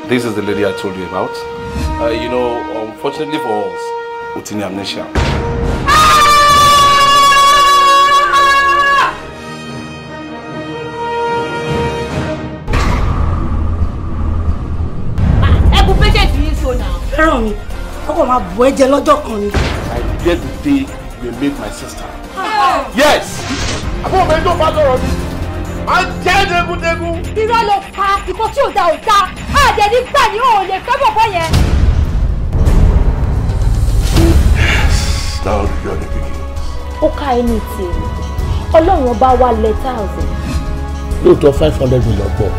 This is the lady I told you about. You know, unfortunately for us, Otini amnesia. Fẹ́ràn mi, ọkọ máa bù ẹ́ jẹ lọ́jọ́ kan ni. I get the day you meet my sister. Yes! Àbúrò mi tó bá lọ́rọ̀ mi, máa ń jẹ́ dégúndégún. Irọ́ ló pa ìkọ́ tí ò da ò da, àdẹ̀ nígbà ni ò lè fẹ́ bọ̀bọ̀ yẹn. Yes, now the journey begins. Ó ká ẹni tiẹ̀, Ọlọ́run ọba wa lẹ́tà ọ̀sẹ̀. Lóòótọ́ 500 million pọ̀,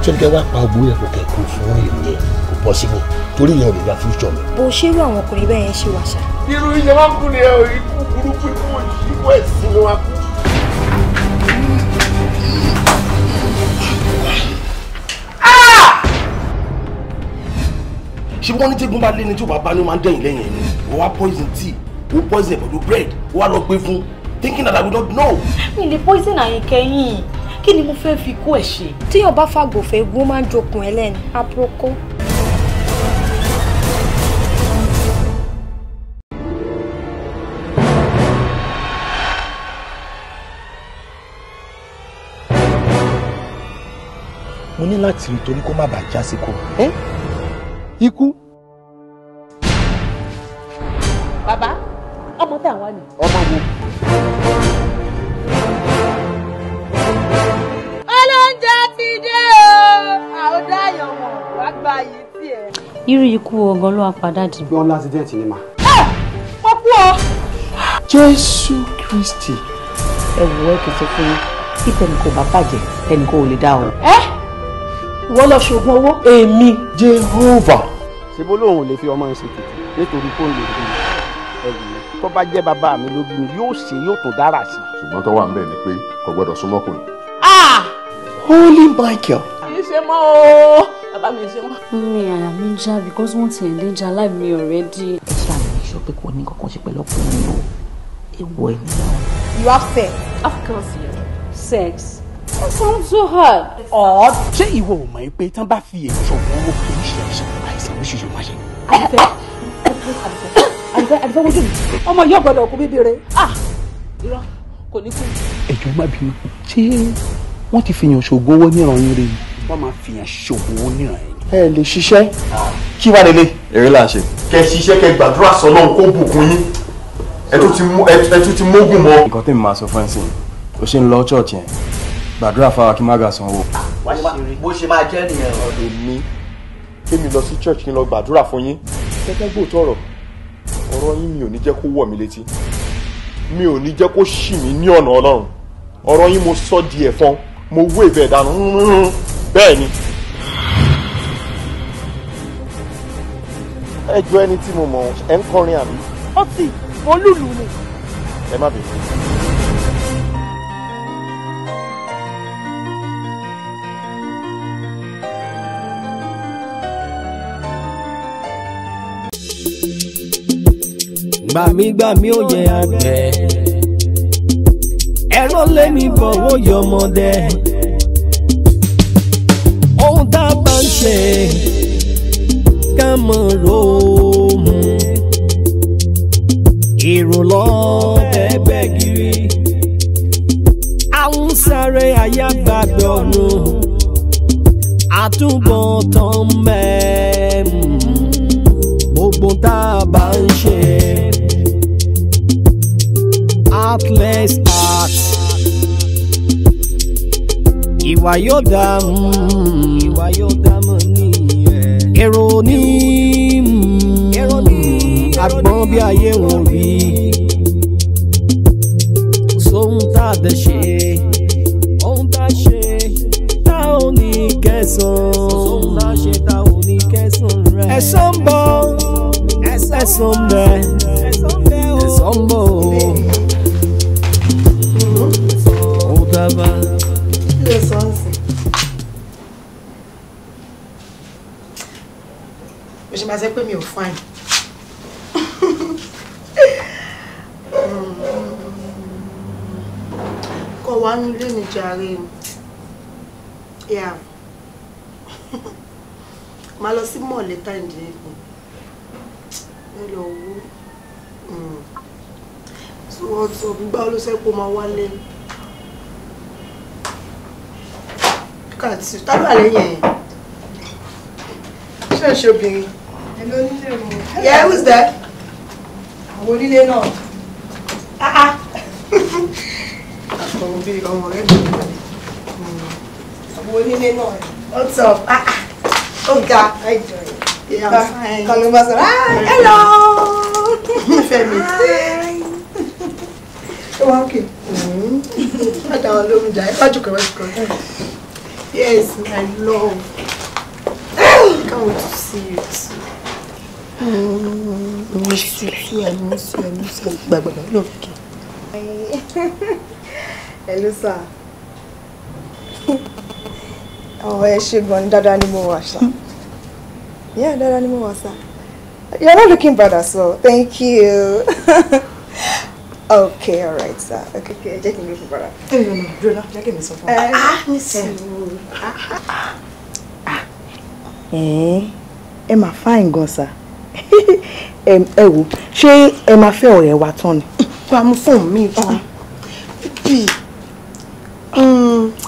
ṣé kẹ́ wá pa ogun yẹn kò kẹ́kọ̀ọ́ fún èmi kò possible torí yẹn ò lè gba future mi. Bó ṣe irú àwọn ọkùnrin bẹ́ẹ̀ yẹn ṣe wà ṣá. Irú iye wọn kú ni ẹ ò ikú burúkú ikú òṣìkú ẹ̀sìn ló wá kú. Ṣé wọ́n ní tí egun bá lé ní tí ò bá bá ní ó máa ń dẹ̀yìn lẹ́yìn ẹni? Wọ́n wá poison tea, wọ́n poison pẹ̀lú bread, wọ́n wá lọ gbé fún thinking that I would not know. Mi lè poison Àyìnkẹ́ yìí, kí ni mo fẹ́ fi kó ẹ̀ ṣe? Tíyàn bá fàgbọ̀fẹ́ egun ó máa ń jokùn ẹlẹ́ni, aproko. Mo ní láti rí torí kó má bàa já sí kó. Ikú. Bàbá, ọmọ tá à ń wá ni. Ọmọ wo? Olóúnjẹ ti dé o, àwọn dáyọ̀ mọ̀ wá gba yìí tiẹ̀. Irú ikú ọgán ló wá padà dì. Wọ́n lásìdẹ̀ntì ni mà. Ẹ mo kú o. Jésù Kristi. Ẹ wò ẹ kìí sọ fún yín bí tẹnì kò bá bàjẹ́ tẹnì kò lè dá o. Ẹ ìwọ lọ ṣoògùn owó. Èmi. Jehovah. Ṣé bó lóun ò lè fi ọmọ ẹ ṣe tètè nítorí fóònù lè bí mi ẹ̀rù mi tó bá jẹ́ bàbá mi ló bí mi yóò ṣe yóò tún dára sí. Ṣùgbọ́n tó wà ń bẹ̀ ni pé kò gbọ́dọ̀ súnmọ́kùnrin. Holy Michael. Kì í ṣe mọ́ o, bàbá mi ṣe mọ́. Mi àyà mi ń já because wọ́n ti endanger life mi already. Ẹ ṣáà ní sọ pé kò ní kankan ṣe pẹ̀lú ọkùnrin o, èèwọ̀ ẹ̀ nìyẹn. You have sex. Of course, yes. Sex. That sounds so hard. Odd. Ṣé ìwọ ò mọ̀ pé tán bá fi èyí ṣògùn owó oríṣiríṣi àìsàn oríṣiríṣi máa ṣe? Àdìfẹ́, Àdìfẹ́, Àdìfẹ́ wojú mi. Ọmọ yóò gbọ́dọ̀ kú bíbí rẹ̀. Ah! Irọ́ kò ní kú. Ẹ jọ̀ọ́ má bínú, ṣé wọ́n ti fìyàn ṣògùn owó níran yín rí? Wọ́n máa fìyàn ṣògùn owó níran yín. Ẹ lè ṣiṣẹ́. Kí wàá lélẹ̀? Eré là ń ṣe. Kẹ́ ṣiṣẹ́ kẹ́ gbàdúrà sọ́lọ́run kó bùkún yín. Ẹ tún ti mógùn mọ́. Nǹkan tèmi máa sọ fún ẹ sìn, o ṣe ń lọ church yẹn. Gbàdúrà fáwa kí má gà sanwó. Bó ṣe máa jẹ́ nìyẹn. Èmi kémi lọ sí church kí n lọ gbàdúrà fún yín. Kẹ́kẹ́ gbòòtọ̀ ọ̀rọ̀ ọ̀rọ̀ yín mi ò ní jẹ́ kó wọ̀ mí létí. Mi ò ní jẹ́ kó ṣì mí ní ọ̀nà Ọlọ́run. Ọ̀rọ̀ yín mo sọ di ẹ̀fọn, mo wé ìfẹ́ dànù bẹ́ẹ̀ ni. Ẹ jọ ẹni tí mo mọ̀ ẹ ń kọrin àbí. Ó sì, mo lùlù ni. Ẹ má bínú. Gbàmígbàmí ó yẹ àgbẹ̀ ẹ̀rọ lẹ́mí bọ̀ ó yọ ọmọdé ohun tá a bá ń ṣe ká mọ̀ róòmù èrò lọ́bẹ̀ẹ́bẹ̀ gírí àwọn sáré àyàgbàgbẹ́ ọ̀run àtúbọ̀tán mẹ́ẹ̀mú gbogbo tá a bá ń ṣe. Heartless heart. Ìwà yóò dá ìwà yóò dá mọ́ nìyẹn. Èrò ní agbọ́n bí ayé wọn rí. Sóhun tá a dẹ̀ ṣe, ohun tá a ṣe, tá ò ní kẹsàn-án. Sóhun tá a ṣe, tá ò ní kẹsàn-án rẹ̀. Ẹ̀san ń bọ̀, ẹ̀san ń bẹ, ẹ̀san ń bọ̀ o. Kí ló sọ ń sìn? Mo ṣe máa ṣe pé mi ò fine. Kọ̀ wá nílé ní jàre. Yeah. Màá lọ sí mall later in the evening. Ẹ lọ wo. So what's up? Ìgbà wo ló sẹ́ pé ó máa wálé? Look at you. Tá ló wà lẹ́yìn ẹ̀? Ṣé o ṣe obìnrin? Hello, onílé o. Yeah, who's there? Àwọn onílé náà. Ah ah. Àkọ̀wé bí ọmọ rẹ̀ dùn. Àwọn onílé náà. What's up? Ah ah. Ó ga. Hi, Joy. Yeah, I'm fine. Kàn ló bá sọ̀rọ̀. Ah, hello. Fẹ́mi. Hi. Ṣé wàá òkè? Má dá wọn lóhùn jà. Ẹ bá jùkọ̀, bá jùkọ̀. Yes, my love. I can't wait to see you too. Miss you, I miss you, I miss you. Gbàgbàgbà ló kí. Hello, sir. Oh, ẹ ṣé gan, dáadáa ni mo wà, sir. Yeah, dáadáa ni mo wà, sir. You're not looking bad as well. Thank you. Okay, all right, sir. Okay, okay. Jẹ́ kí n gbé fún bàrà. No, no, dúró náà, jẹ́ kí mi sọ fún ọ. Ah, ní sùúrù. Ẹ máa fine gan, sir. Ẹ wò, ṣé ẹ máa fẹ́ ọ̀rẹ́ wa tán ni? Gba mú fóònù mi jù. Bí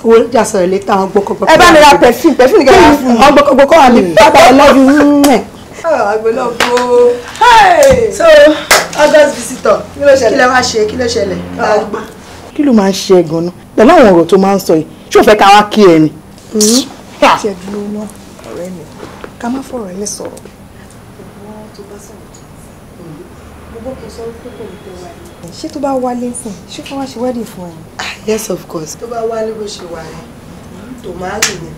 wo jà sọ̀rọ̀ létà àwọn gbọ́kọ̀gbọ́kọ̀. Ẹ bá mi ra perfume, perfume nìkan yà fún mi. Àwọn gbọ́kọ̀gbọ́kọ̀ wà ní bàbá I love you. Àgbélọ́gbó. So, August visitor, kí ló ṣẹlẹ̀? Kí lẹ wá ṣe? Kí ló ṣẹlẹ̀? Kí ló máa ń ṣe gan-an? Pẹ̀lú àwọn ọ̀rọ̀ tó máa ń sọ yìí, ṣé o fẹ́ ká wá kí ẹ ni? Ṣé dúró náà, ọ̀rẹ́ mi, ká má fọ̀rọ̀ ẹ lẹ́ sọ̀rọ̀. Ṣé tó bá wálé sìn, ṣé kó wá ṣe wedding fún ẹ? Yes, of course. Tó bá wálé bó ṣe wà ẹ́, tòmátì ni.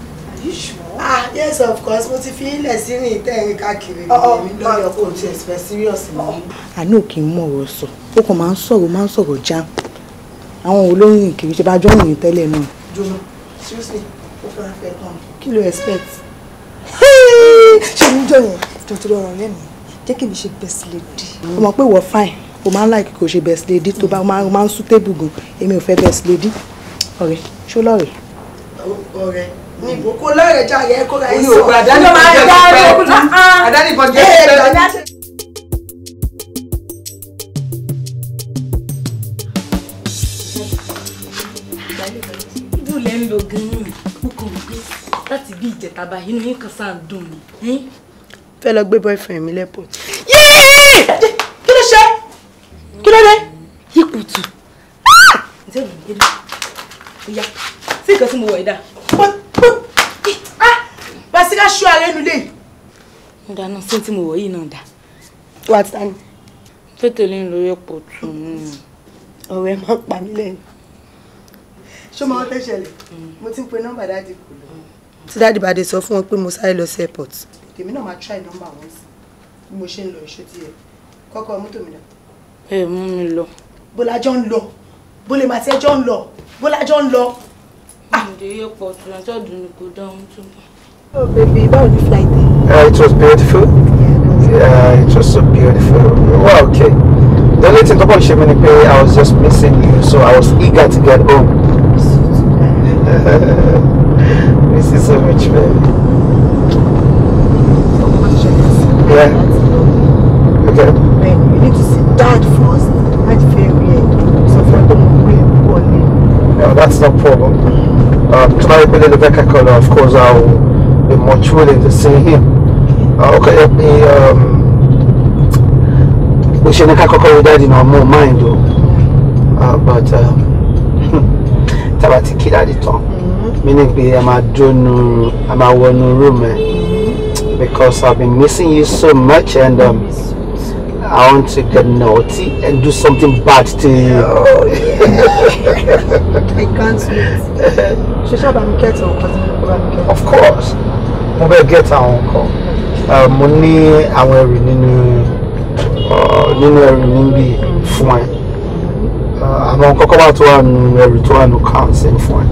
Are you sure? Ah, yes, of course. Mo ti fi ilẹ̀ sí rìn tẹ́rìn káàkiri mi lórí ọkọ̀ tí ẹ̀sìfẹ́ serious ni. Àná kì í mọ̀ ọ̀rọ̀ sọ, ó kàn máa ń sọ̀rọ̀ já. Àwọn olóyìn kiri ṣe bá jọ́ rìn tẹ́lẹ̀ náà. Jóná, seriously, ó fẹ́ fẹ́ tán. Kí ló expect? Ṣé ní jọ yẹn, jọ tó lọ́rọ̀ ọ̀rẹ́ mi, jẹ́ kí mi ṣe best lady. O mọ̀ pé ìwọ fine, o máa ń like kò ṣe best lady tó bá máa ń suitable gan. Èmi ò fẹ́ best lady. Ọ̀rẹ́, ṣó lọ́rẹ̀? Ọ̀rẹ́ ní ìbò kó lọ́rẹ̀ jáde ẹ kó ra ẹ sọ. Àdáni ìbọn jẹ́ pẹ́. Ibú lẹ ń lo gan-an, mo kàn wí pé láti bí ìjẹta báyìí inú yín kan sáà ń dùn ni. Fẹ́ lọ gbé boyfriend mi lẹ́pọ̀t. Kí ló ṣe? Kí ló dé? Yíkùtù. Ǹjẹ́ òun gbé lọ? Ó yá, sí nǹkan tí mo wọ̀ ẹ́ dà. Basira ṣọ́ ara ẹnu lé. Ń dáná sí tí mo wọ̀ yìí náà dà. Wà á ti tani. Fẹ́tẹ̀lé ń lo airport tún. Ọ̀rẹ́ máa ń pa mí lẹ́yìn. Ṣé o máa ń tẹ́ ṣẹlẹ̀? Mo ti ń pe nọ́mbà dáàdì kò lọ. Tí dáàdì bá dé sọ fún wọn pé mo sáré lọ sí airport. Tèmi náà máa try nọ́mbà wọn sí. Bí mo ṣe ń lọ ìṣó ti yẹ. Kọ́kọ́ mọ́tò mi dà. Ẹ mú mi lọ. Bọ́lá jọ ń lọ. Bólè màtí ẹ jọ ń lọ. Bọ́lá jọ ń lọ. Ǹdè airport náà tọ́dún ni kò dáhùn tó bọ̀. Oh baby, báwo ni flight? It was beautiful. Yeah, it was so beautiful. Well, okay. The only thing about ṣe mí ni pé I was just missing you, so I was eager to get home. Miss you so much, man. Yeah. Okay. Man, you need to see Dad first. Dad very so for the No, that's no problem. Tonight, Rebecca Kola, of course, I'll be much willing to see him. Okay, help me. We should not call daddy no more mind though. But tabati kid at the top. Meaning be I'm a one room because I've been missing you so much, and I want to get naughty and do something bad to you. Oh, yeah. I can't wait. Of course. Mo bẹ get àwọn nǹkan. Mo ní àwọn ẹrù nínú ẹrù níbí fún ẹ. Àwọn kọ́kọ́ bá tó wà nù ẹrù tó wà nù council fún ẹ.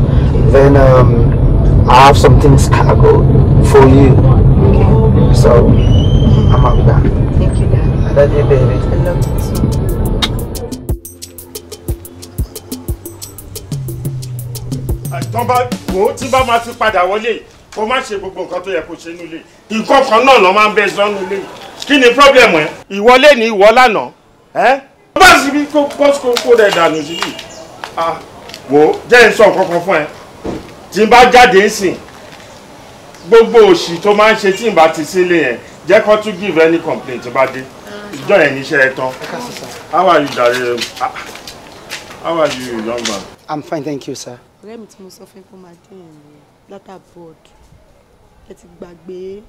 Then I have some things cargo for you. Okay. So I'm out there. Thank you, Dad. I love you, baby. I love you too. Tán bá wò ó tí bá máa fi padà wọlé Kó má ṣe gbogbo nǹkan tó yẹ kó ṣe nílé. Nǹkan kan náà ló máa ń bẹ sọ́nù ilé. Kí ni problem ẹ? Ìwọ lé ní ìwọ lánàá. Ẹ́ bá síbi kó kó rẹ̀ dànù síbi. Wò ó jẹ́ n sọ nǹkan kan fún ẹ. Tí n bá jáde ń sìn, gbogbo òṣì tó máa ń ṣe tí n bá ti sílé yẹn, jẹ́ kó tún give any complaint tó bá dé. Ìjọ yẹn níṣẹ́ ẹ tán. How are you, jàre? How are you, young man? I'm fine, thank you, sir. Ọ̀rẹ́ mi tí mo sọ fún kó máa dín ẹ̀mí látà board ẹ ti gbàgbé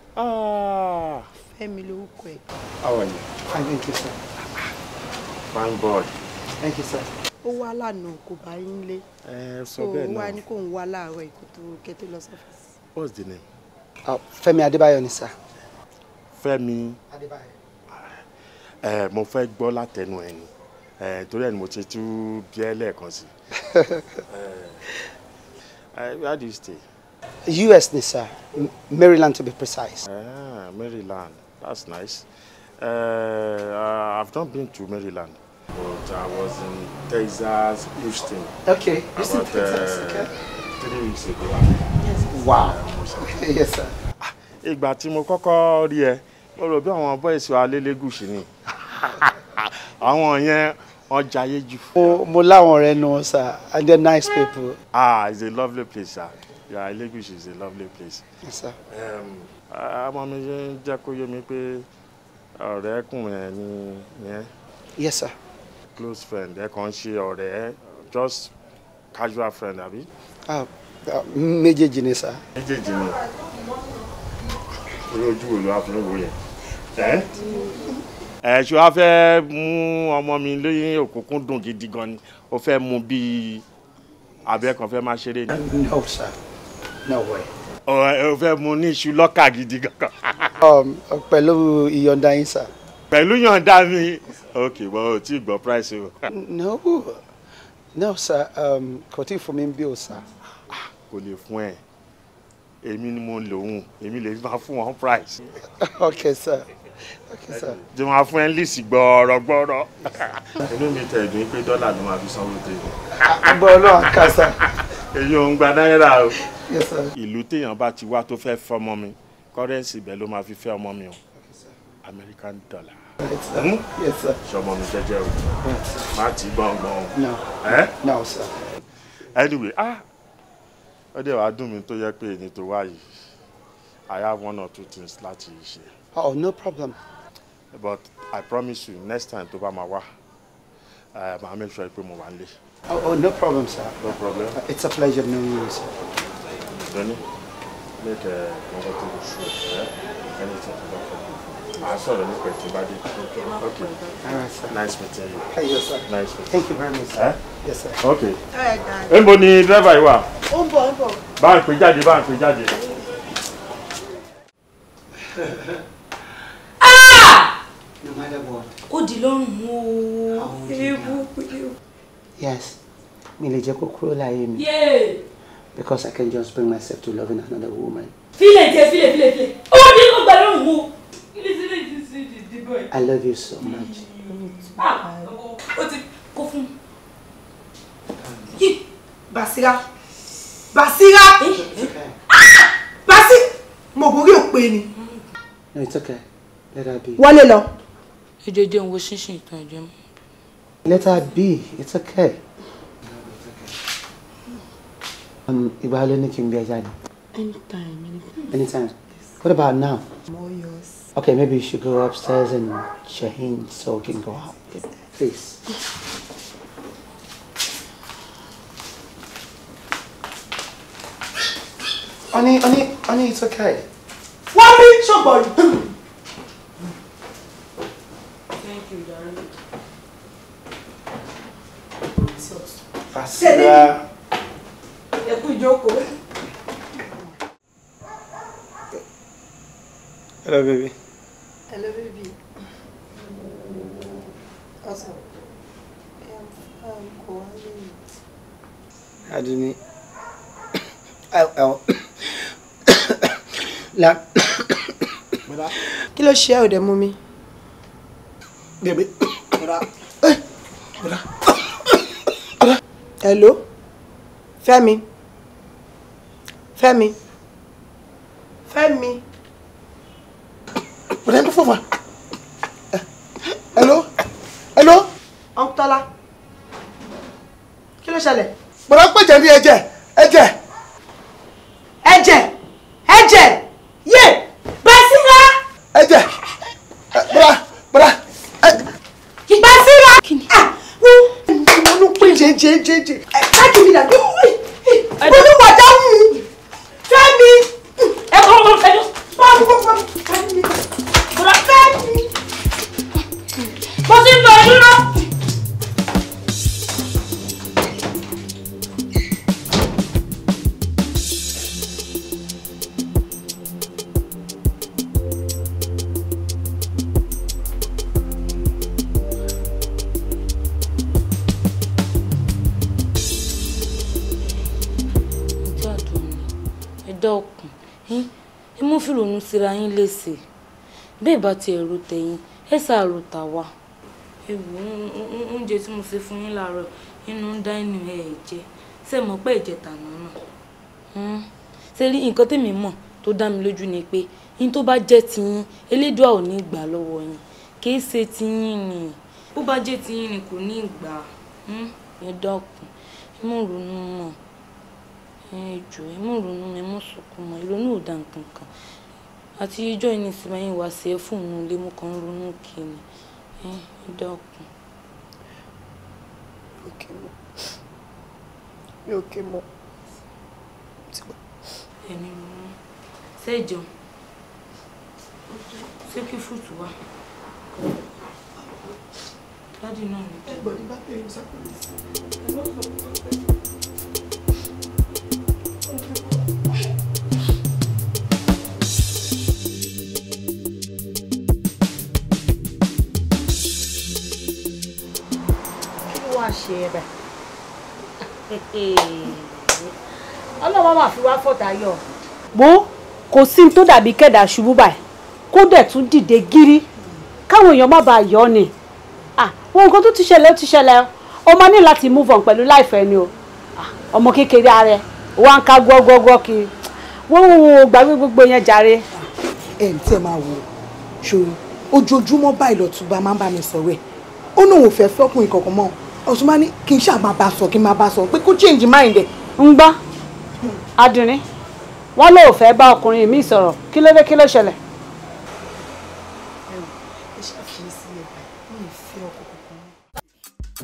Fẹ́mi lórúkọ ẹ̀. How are you? Fine, thank you, sir. Fine boy. Thank you, sir. Ó wá lánàá kò bá yín lé. Ẹ sọ bẹ́ẹ̀ náà. Ó wá ní kò ń wá láàárọ̀ ìkótó kẹ́tó lọ sọ́fíìsì. What's the name? Fẹ́mi Adébáyọ̀ ni, sir. Fẹ́mi Adébáyọ̀. Mo fẹ́ gbọ́ látẹnu ẹ ni. Torí ẹ ni mo ti tú bí ẹ lẹ́ẹ̀kan sí. Where do you stay? U.S. ni, sir. Maryland, to be precise. Ah, Maryland. That's nice. I've not been to Maryland, but I was in Texas, Houston. Okay, Houston, Texas. Okay. 3 weeks ago. Yes. Wow. Yes, sir. Ìgbà tí mo kọ́kọ́ rí ẹ, mo rò bí àwọn boys wa lélégùsì ni. Àwọn yẹn wọ́n jayé jù. Mo láwọn ọ̀rẹ́ nu wọn, sir, and they're nice people. Ah, it's a lovely place, sir. Yeah, Elegushi is a lovely place. Yes, sir. Ọmọ mi jẹ́ kó yé mi pé ọ̀rẹ́kùnrin ẹ̀ ni yẹn. Yes, sir. Close friend, ẹ kàn ń ṣe ọ̀rẹ́, just casual friend, àbí? Méjèèjì ni, sir. Méjèèjì ni. Orí ojú wo ló wá fún owó yẹn? Ẹ ṣé wàá fẹ́ mú ọmọ mi lóyún òkùnkùn dùn gidi gan ni, ó fẹ́ mú bíi abẹ́ kan fẹ́ máa ṣeré ni. No, sir. No way. Ó fẹ́ mú ní iṣu lọ́kà gidi gan. Pẹ̀lú ìyọ̀ǹda yín, sir. Pẹ̀lú ìyọ̀ǹda mi. Ok, well, o ti gbọ́ price o. No, no, sir. Kò tí fún mi bí o, sir. Kò lè fún ẹ. Èmi ni mo lòun, èmi lè máa fún wọn price. Ok, sir. Okay, sir. Jẹ́ máa fún ẹ lísì gbọ́ọ̀rọ̀gbọ́ọ̀rọ̀. Inú mi tẹ̀ dùn pé dọ́là ló máa fi sanwó tèmi. Àgbọ̀ Ọlọ́run ká, sir. Èyí ò ń gba náírà o. Yes, sir. Ìlú téèyàn bá ti wá tó fẹ́ fọmọ mi, kọ́rẹ́ǹsì ibẹ̀ ló máa fi fẹ́ ọmọ mi o. American dollar. Yes, sir. Yes, sir. Ṣọmọ mi jẹ́jẹ́ o. Má ti gbọ̀ngbọ̀n o. No. No, sir. Anyway, ó dẹ̀ wá dùn mí tó yẹ pé èyí tó wá yìí, I have one or two things láti ṣe. Oh, no problem. But I promise you, next time tó bá máa wá, màá make sure pé mo wà nílé. Oh, no problem, sir. No problem. It's a pleasure knowing you, sir. Johnny, make a comfortable show. Anything to work for you. I saw the new question, buddy. Okay. All right, sir. Nice meeting you. Hey, yes, sir. Nice meeting you. Thank you very much, sir. Yes, sir. Okay. All right, Dad. Níbo ni driver yìí wà? Ó ń bọ̀, ó ń bọ̀. Bá ń pè jáde, bá ń pè jáde. No matter what. Ó di lọ́rùn o. Yes, mi lè jẹ́ kó kúrò láyé mi. Because I can just bring myself to loving another woman. Fílẹ̀ jẹ́ fílẹ̀ fílẹ̀ fílẹ̀. Ó ní kó gba lọ́rùn o. I love you so much. Ó ti kó fún. Basira. Basira. Basira. Mo borí òpè ni. No, it's okay. Let her be. Wọlé lọ. Ẹjọ́ jẹ́ ń wo ṣínṣìn ìtàn ẹ̀jẹ̀ mú. Let her be. It's okay. Ìgbà wo ló ní kí n gbé ẹ jáde? Anytime, anytime. Anytime. What about now? More yours. Okay, maybe you should go upstairs and change so we can go out. Please. Honey, honey, honey, it's okay. Wọ́n bí ṣọ́gbọ̀n. Thank you, darling. Basira. Ẹ kú ìjókòó. Hello, baby. Hello, baby. Awesome. I'm calling. Aduni. La. Kí ló ṣe ẹ́ ò dẹ̀ mú mi? Baby. Hello? Fẹ́mi. Fẹ́mi. Fẹ́mi. Bọ̀dá ń fọ́ wa. Hello? Hello? Uncle Tọ́lá. Kí ló ṣẹlẹ̀? Bọ̀dá ń pèjẹ́ ní ẹ̀jẹ̀ ẹ̀jẹ̀. Ẹ̀jẹ̀ ẹ̀jẹ̀ yé Basira. Ẹ̀jẹ̀ bọ̀dá bọ̀dá. Basira. Ah wọ́n ló pè jẹ́ jẹ́ jẹ́ jẹ́. Káàkiri mi dàgbé. Olúwa dáhùn. Fẹ́mi. Ẹ kọ́ ọ́ fẹ́. Báwo báwo Fẹ́mi. Fẹ́mi. Mo ti ń bọ̀ dúró. Dákun, ẹ mú fìrònú síra yín léṣe. Bẹ́ẹ̀ bá ti ẹ̀rù tẹ̀yìn, ẹ ṣàrò tà wá. Ẹ wò ó, oúnjẹ tí mo ṣe fún yín láàárọ̀ inú ń dá inú ẹ̀ jẹ. Ṣé mọ̀ pé ẹ̀jẹ̀ tànà náà? Ṣé rí nǹkan tèmi mọ̀ tó dá mi lójú ni pé yín tó bá jẹ́ tiyín, Elédùà ò ní gbà lọ́wọ́ yín. Kì í ṣe tiyín ni. Bó bá jẹ́ tiyín ni kò ní gbà. Ẹ dákun, ẹ mú ronú mọ́. Ẹ jọ̀ọ́, ẹ mú ronú, ẹ mú sunkún mọ́. Ìrònú ò dá nǹkan kan. Àti ijọ́ yìí ní ìsinmi yín wá sí ẹ fún òun ilé mú kan ronú kiri. Ẹ dákun. Mi ò ké mọ́. Ẹni ronú. Ṣé ìjẹun? Ṣé kí fùtù wá? Dádì náà ní. Ẹgbọ́n ní bá tẹ̀lé sákòlì sí. Ṣe ẹ bẹ ọlọ́wọ́ máa fi wá fọ̀tà yọ. Bó kò sí tó dàbí kẹ́dà ṣubú báyìí kó dẹ̀ tún dìde gírí káwọn èèyàn má bàa yọ ni. Wọn nǹkan tó ti ṣẹlẹ̀ ó ti ṣẹlẹ̀, o máa ní láti move on pẹ̀lú láìfẹ́ ni o. Ọmọ kékeré ààrẹ wà ń ká gbọ́gbọ́gbọ́ kiri wọ́n wò gbàgbé gbogbo yẹn jàre. Ẹ ń tẹ́ máa wò ṣòro ojoojúmọ́ báyìí lọ́túnba máa ń bá mi sọ̀rọ̀ ẹ̀, ó náà ò fẹ́ fọ́kùnrin kankan mọ́. Ọ̀túnba ní kí n ṣáà máa bá sọ kí n máa bá sọ pé kó change mind ẹ̀. Ń gbọ́ Adùnní, wọ́n lóò fẹ́ bá ọkùnrin mi sọ̀rọ̀, kí ló dé, kí ló ṣẹlẹ̀? Ẹ ṣàfihàn sílẹ̀ báyìí, mi ò fẹ́ ọkọ kankan.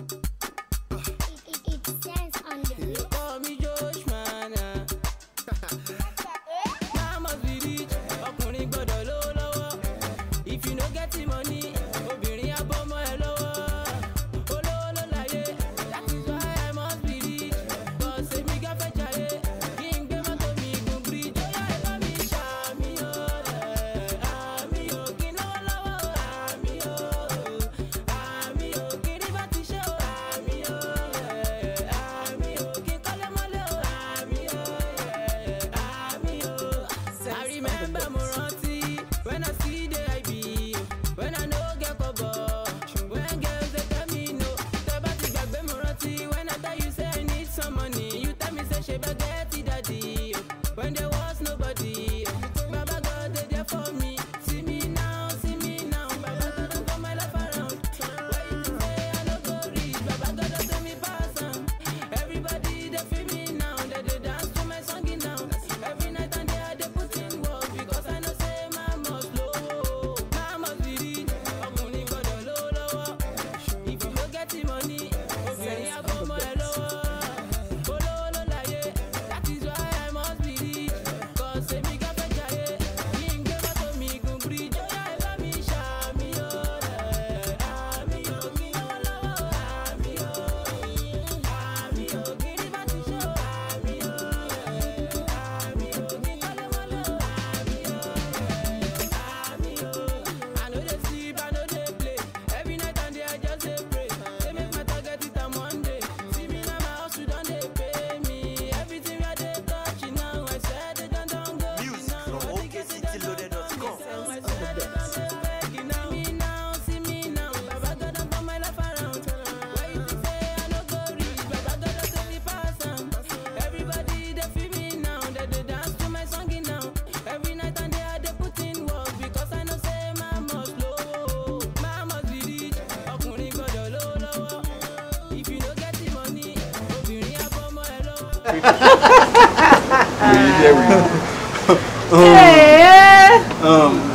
That is why I must be rich.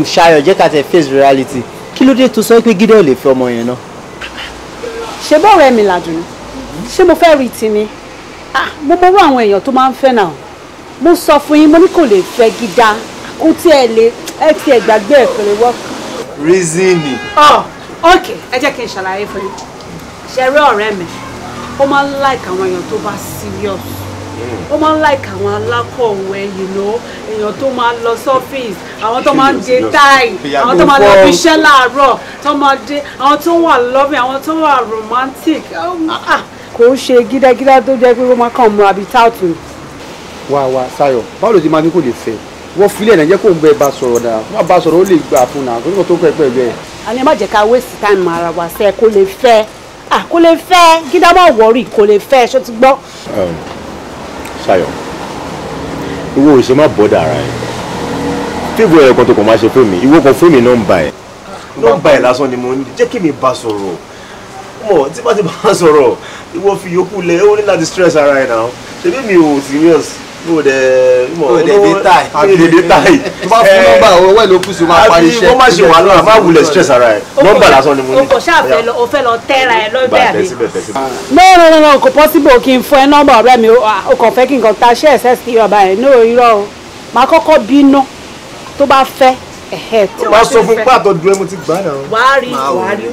Ṣayọ̀ jẹ́ ká tẹ face reality. Kí ló dé tó sọ pé Gídé ò lè fẹ́ ọmọ yẹn náà? Ṣé bọ́ọ̀rẹ́ mi làdùn ni? Ṣé mo fẹ́ rí ti ni? Mo mọ àwọn èèyàn tó máa ń fẹ́ náà. Mo sọ fún yín, mo ní kò lè fẹ́ Gídá. Kó tí ẹ lè ẹ ti ẹ gbàgbé ẹ kò lè work. Reason. Oh, ok, ẹ jẹ́ kí n ṣàlàyé fún yín. Ṣé rí ọ̀rẹ́ mi? Ó máa ń like àwọn èèyàn tó bá serious. Ó máa ń like àwọn alákọ̀wé, you know, èèyàn tó máa ń lọ sọ́fíìsì, àwọn tó máa ń dé táì, àwọn tó máa lọ fi iṣẹ́ láàárọ̀, tó máa dé, àwọn tó wà loving, àwọn tó wà romantic. Kò ń ṣe gídágídá tó jẹ́ pé ó máa kàn mú àbí táàtù. Wá wá Ṣayọ̀, báwo ló ti máa ní kò lè fẹ́? Wọ́n filẹ̀ náà jẹ́ kó ń bẹ bá sọ̀rọ̀ dáa, wọ́n bá sọ̀rọ̀ ó lè gbà fún náà, kò ní kò tó pẹ́ pẹ̀lú ẹ̀. Àní ẹ má jẹ́ ká waste time ara wa sẹ́, kò lè fẹ́. Kò lè fẹ́, Gídá má worry, kò lè fẹ́, ṣó ti gbọ́. Ṣayọ̀, ìwọ ò ṣe má bọ́dà ara ẹ̀. Fíìmù ẹ̀rọ kan tó kàn máa ṣe fún mi, ìwọ kan fún mi nọ́mbà ẹ̀. Nọ́mbà ẹ̀ lásán ni mo ń jẹ́ kí mi bá sọ̀rọ̀. Mọ̀ tí bá ti bá sọ̀rọ̀, ìwọ fi yòókù lẹ̀, ó ní láti stress ara ẹ̀ náà. Ṣebí mi ò serious, mo dẹ̀ mọ̀ ó dẹ̀ dé táì. Mi ò dé táì. Tó bá fún nọ́mbà owó ẹ̀ ló kù sí máa parí iṣẹ́. Àbí wọ́n má ṣe wàhálà, má wulẹ̀ stress ara ẹ̀. Nọ́mbà lásán ni mo ní. O kò ṣáà fẹ́ lọ, o fẹ́ lọ tẹ́ra ẹ lọ́bẹ̀ àbí. Tẹ́síbẹ̀. No no no no, kò possible kí n fún ẹ nọ́mbà ọ̀rẹ́ mi, o kàn fẹ́ kí n kàn ta ṣẹ́ ẹ̀sẹ̀ sí ọba ẹ̀ ní irọ́ o. Màá kọ́kọ́ bínú tó bá fẹ́. Tó bá sọ fún pàtó dúró mo ti gbà náà. Wàá rí wàá rí.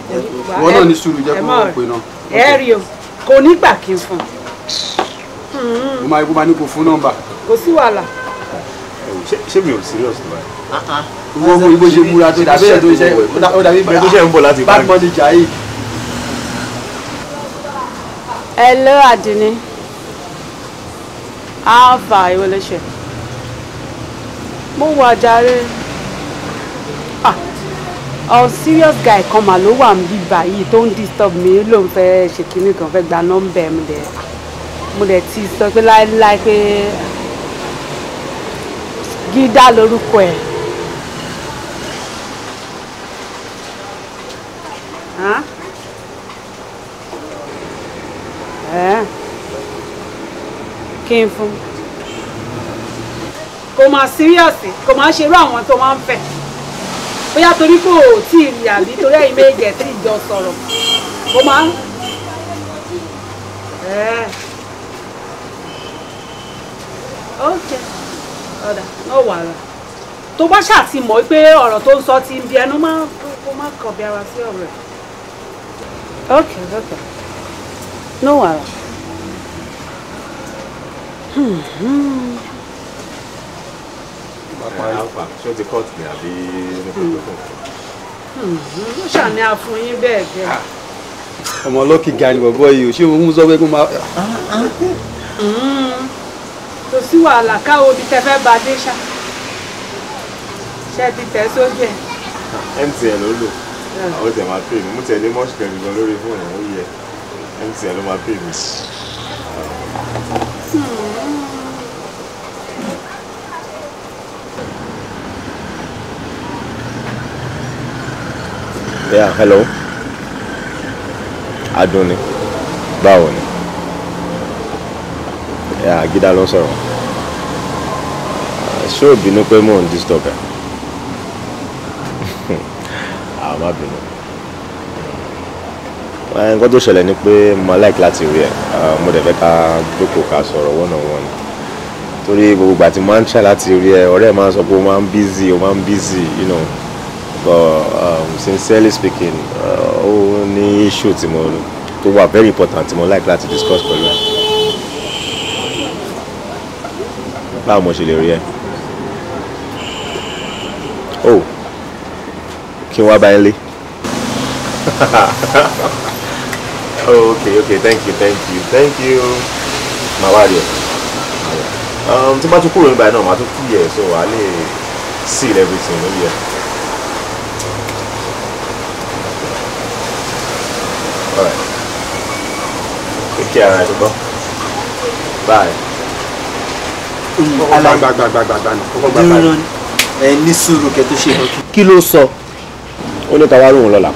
Wọ́n náà ní sùúrù jẹ́ kó wọ́n pè náà. Ẹ rí o, kò ní gbà kí n fún un. Mo máa ikú máa ní kó fún nọ́mbà. Kò sí wàhálà. Ṣé mi ò serious tó báyìí? Wọ́n mú ibo ṣe múra tó dàbí ẹ̀ tó ṣe ó dàbí tó ṣe ń bọ̀ láti bad money jàì. Hello Adini. Alpha ìwọ ló ṣe. Mo wà jàre. Ah, serious guy kan mà ló wà níbí báyìí tó ń disturb mi, ló ń fẹ́ ṣe kinní kan fẹ́ gba nọ́mbà mi dẹ̀. Mo dẹ̀ ti sọ pé láéláé pé Gídá lorúkọ ẹ̀. Kí n fún. Kò máa serious, kò máa ṣerú àwọn tó máa ń fẹ́. Bóyá torí kò tí ì rí àbí torí ẹ̀yin méjì ẹ̀ tí ì jọ sọ̀rọ̀. Kò máa ń. Ok, ọ̀dà náà wàhálà. Tó bá ṣáà ti mọ̀ pé ọ̀rọ̀ tó ń sọ ti ń bí ẹnu máa kó má kàn bí ara sí ọ̀rọ̀ ẹ̀. Ok, ok, no wàhálà. Alpha, ṣé o ti cut ni àbí ní kò tó fún un? Ó ṣàní àfún yín bẹ́ẹ̀ bẹ́ẹ̀. Ọmọ lọ́kì ga ni bọ̀bọ̀ yìí ò ṣé òun sọ pé kó máa. Kò sí wàhálà káwọn omi tẹ fẹ́ ba dé ṣá. Ṣé ti tẹ̀ sójú ẹ̀? MTN ló lò. Àwọn tẹ̀ máa pè mí. Mo tẹ̀lé mọ́ṣú kẹ́mi gan lórí fóònù ó yẹ. MTN ló máa pè mí. Yeah, hello. Adunni. Báwo ni? Yeah, Gídá ló ń sọ̀rọ̀. Ṣé o bínú pé mò ń disturb ẹ? Ah, má bínú. Nǹkan tó ṣẹlẹ̀ ni pé mo like láti rí ẹ. Mo dẹ̀ fẹ́ ká jókòó ká sọ̀rọ̀ one on one. Torí gbogbo ìgbà tí mo máa ń try láti rí ẹ, ọ̀rẹ́ máa ń sọ pé o máa ń busy, o máa ń busy, you know. But sincerely speaking, ó ní issue tí mo tó wà very important tí mo like láti discuss pẹ̀lú ẹ. Báwo mo ṣe lè rí ẹ? Oh, kí n wá bá ẹ lé. Oh, okay, okay, thank you, thank you, thank you. Màá wá rí ẹ. Tí n bá tún kúrò nígbà náà, màá tún kú yẹ, so wàá lè seal everything lórí ẹ. All right. Take care, all right, bye. Dúró ẹ ní sùúrù kẹ́ tó ṣe. Kí ló sọ? Ó ní ká wá lóhùn lọ́la.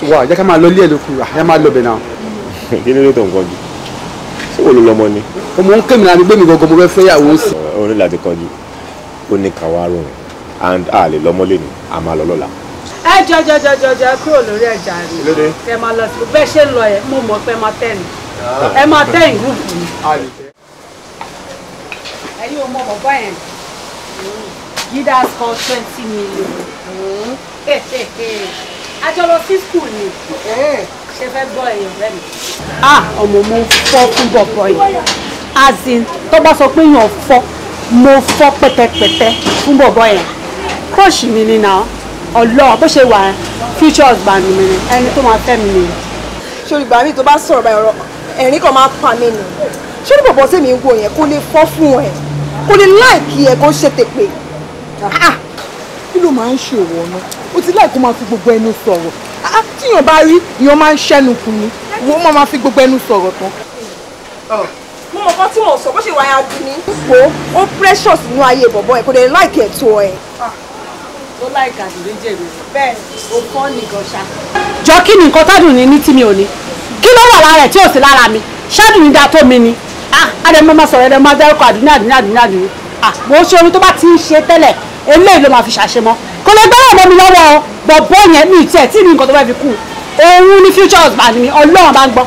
Wà jẹ́ ká máa lọ ilé ẹ̀ lókun, ẹ máa lọ bẹ̀ náà. Kí ló dé tó nǹkan jù? Ṣé wo ló lọ́mọ ni? Ọmọ ń kémi láti gbé mi gangan, mo fẹ́ fẹ́ yàwó sí. Ó ní láti kánjú. Ó ní káwá rùn and a lè lọ́mọ lé ní, a máa lọ lọ́la. Ẹ jọ jọ jọ jọ jọ kúrò lórí ẹja rẹ. Kẹ máa lọ sí bẹ́ẹ̀ ṣe ń lọ yẹn, mo mọ̀ pé máa tẹ̀ ní. Ẹ máa tẹ̀ ní gúrùpù ni. Ẹ̀yin ò mọ bàbá yẹn. Gida score 20 million. A jọ lọ sí school ni. Ṣé fẹ́ gbọ́ èèyàn rẹ̀ mi? Ah, ọmọ mo fọ́ fún bọ̀bọ̀ yìí. As in, tó bá sọ pé èèyàn fọ́, mo fọ́ pẹ́tẹpẹ́tẹ fún bọ̀bọ̀ yẹn. Crush mi ni náà. Ọlọ́run bó ṣe wà future husband mi ni ẹni tó máa fẹ́ mi nìyẹn. Ṣé ìgbà mi tó bá sọ̀rọ̀ báyìí ọ̀rọ̀ ẹ̀rín kan máa pa mí ni? Ṣé ní bọ̀bọ̀ tèmi ń wo yẹn kó lè fọ́ fún ẹ? Kó lè láìkí ẹ kó ṣe tèpè. Kí ló máa ń ṣe òwò ọ̀nà? Ó ti láì kó máa fi gbogbo ẹnu sọ̀rọ̀. Tíyàn bá rí, ìyàn máa ń ṣẹ́nu kù ni. Wọ́n máa fi gbogbo ẹnu sọ̀rọ̀ tán. Mo mọ̀ kan tí mo sọ bó ṣe wà á dùn ní. Wo ó precious nínú ayé bọ̀bọ̀ ẹ̀ kò lè láìkí ẹ̀ tó ẹ. Ó láìka àdùnní jèrè bẹ́ẹ̀ ó fọ́ nìkan ṣá. Jọ kí ni nǹkan tádùn ní ní tí mi ò ní? Kí ló wà lára ẹ̀ tí ò sí lára mi? Ṣádùn ní da tó mi ni. Àdèmọ́ máa sọ̀rọ̀ ẹ̀rọ máa dárúkọ àdùnní àdùnní àdùnní àdùnní. Mo ṣe orin tó bá ti ń ṣe tẹ́lẹ̀ eléyìí ló máa fi ṣàṣemọ́. Kò lè gbọ́dọ̀ mọ́ mi lọ́wọ́ o, bọ̀bọ́ yẹn mi tiẹ̀ tí ní nǹkan tó bá fi kú. Òun ni future husband mi, Ọlọ́run bá ń gbọ́.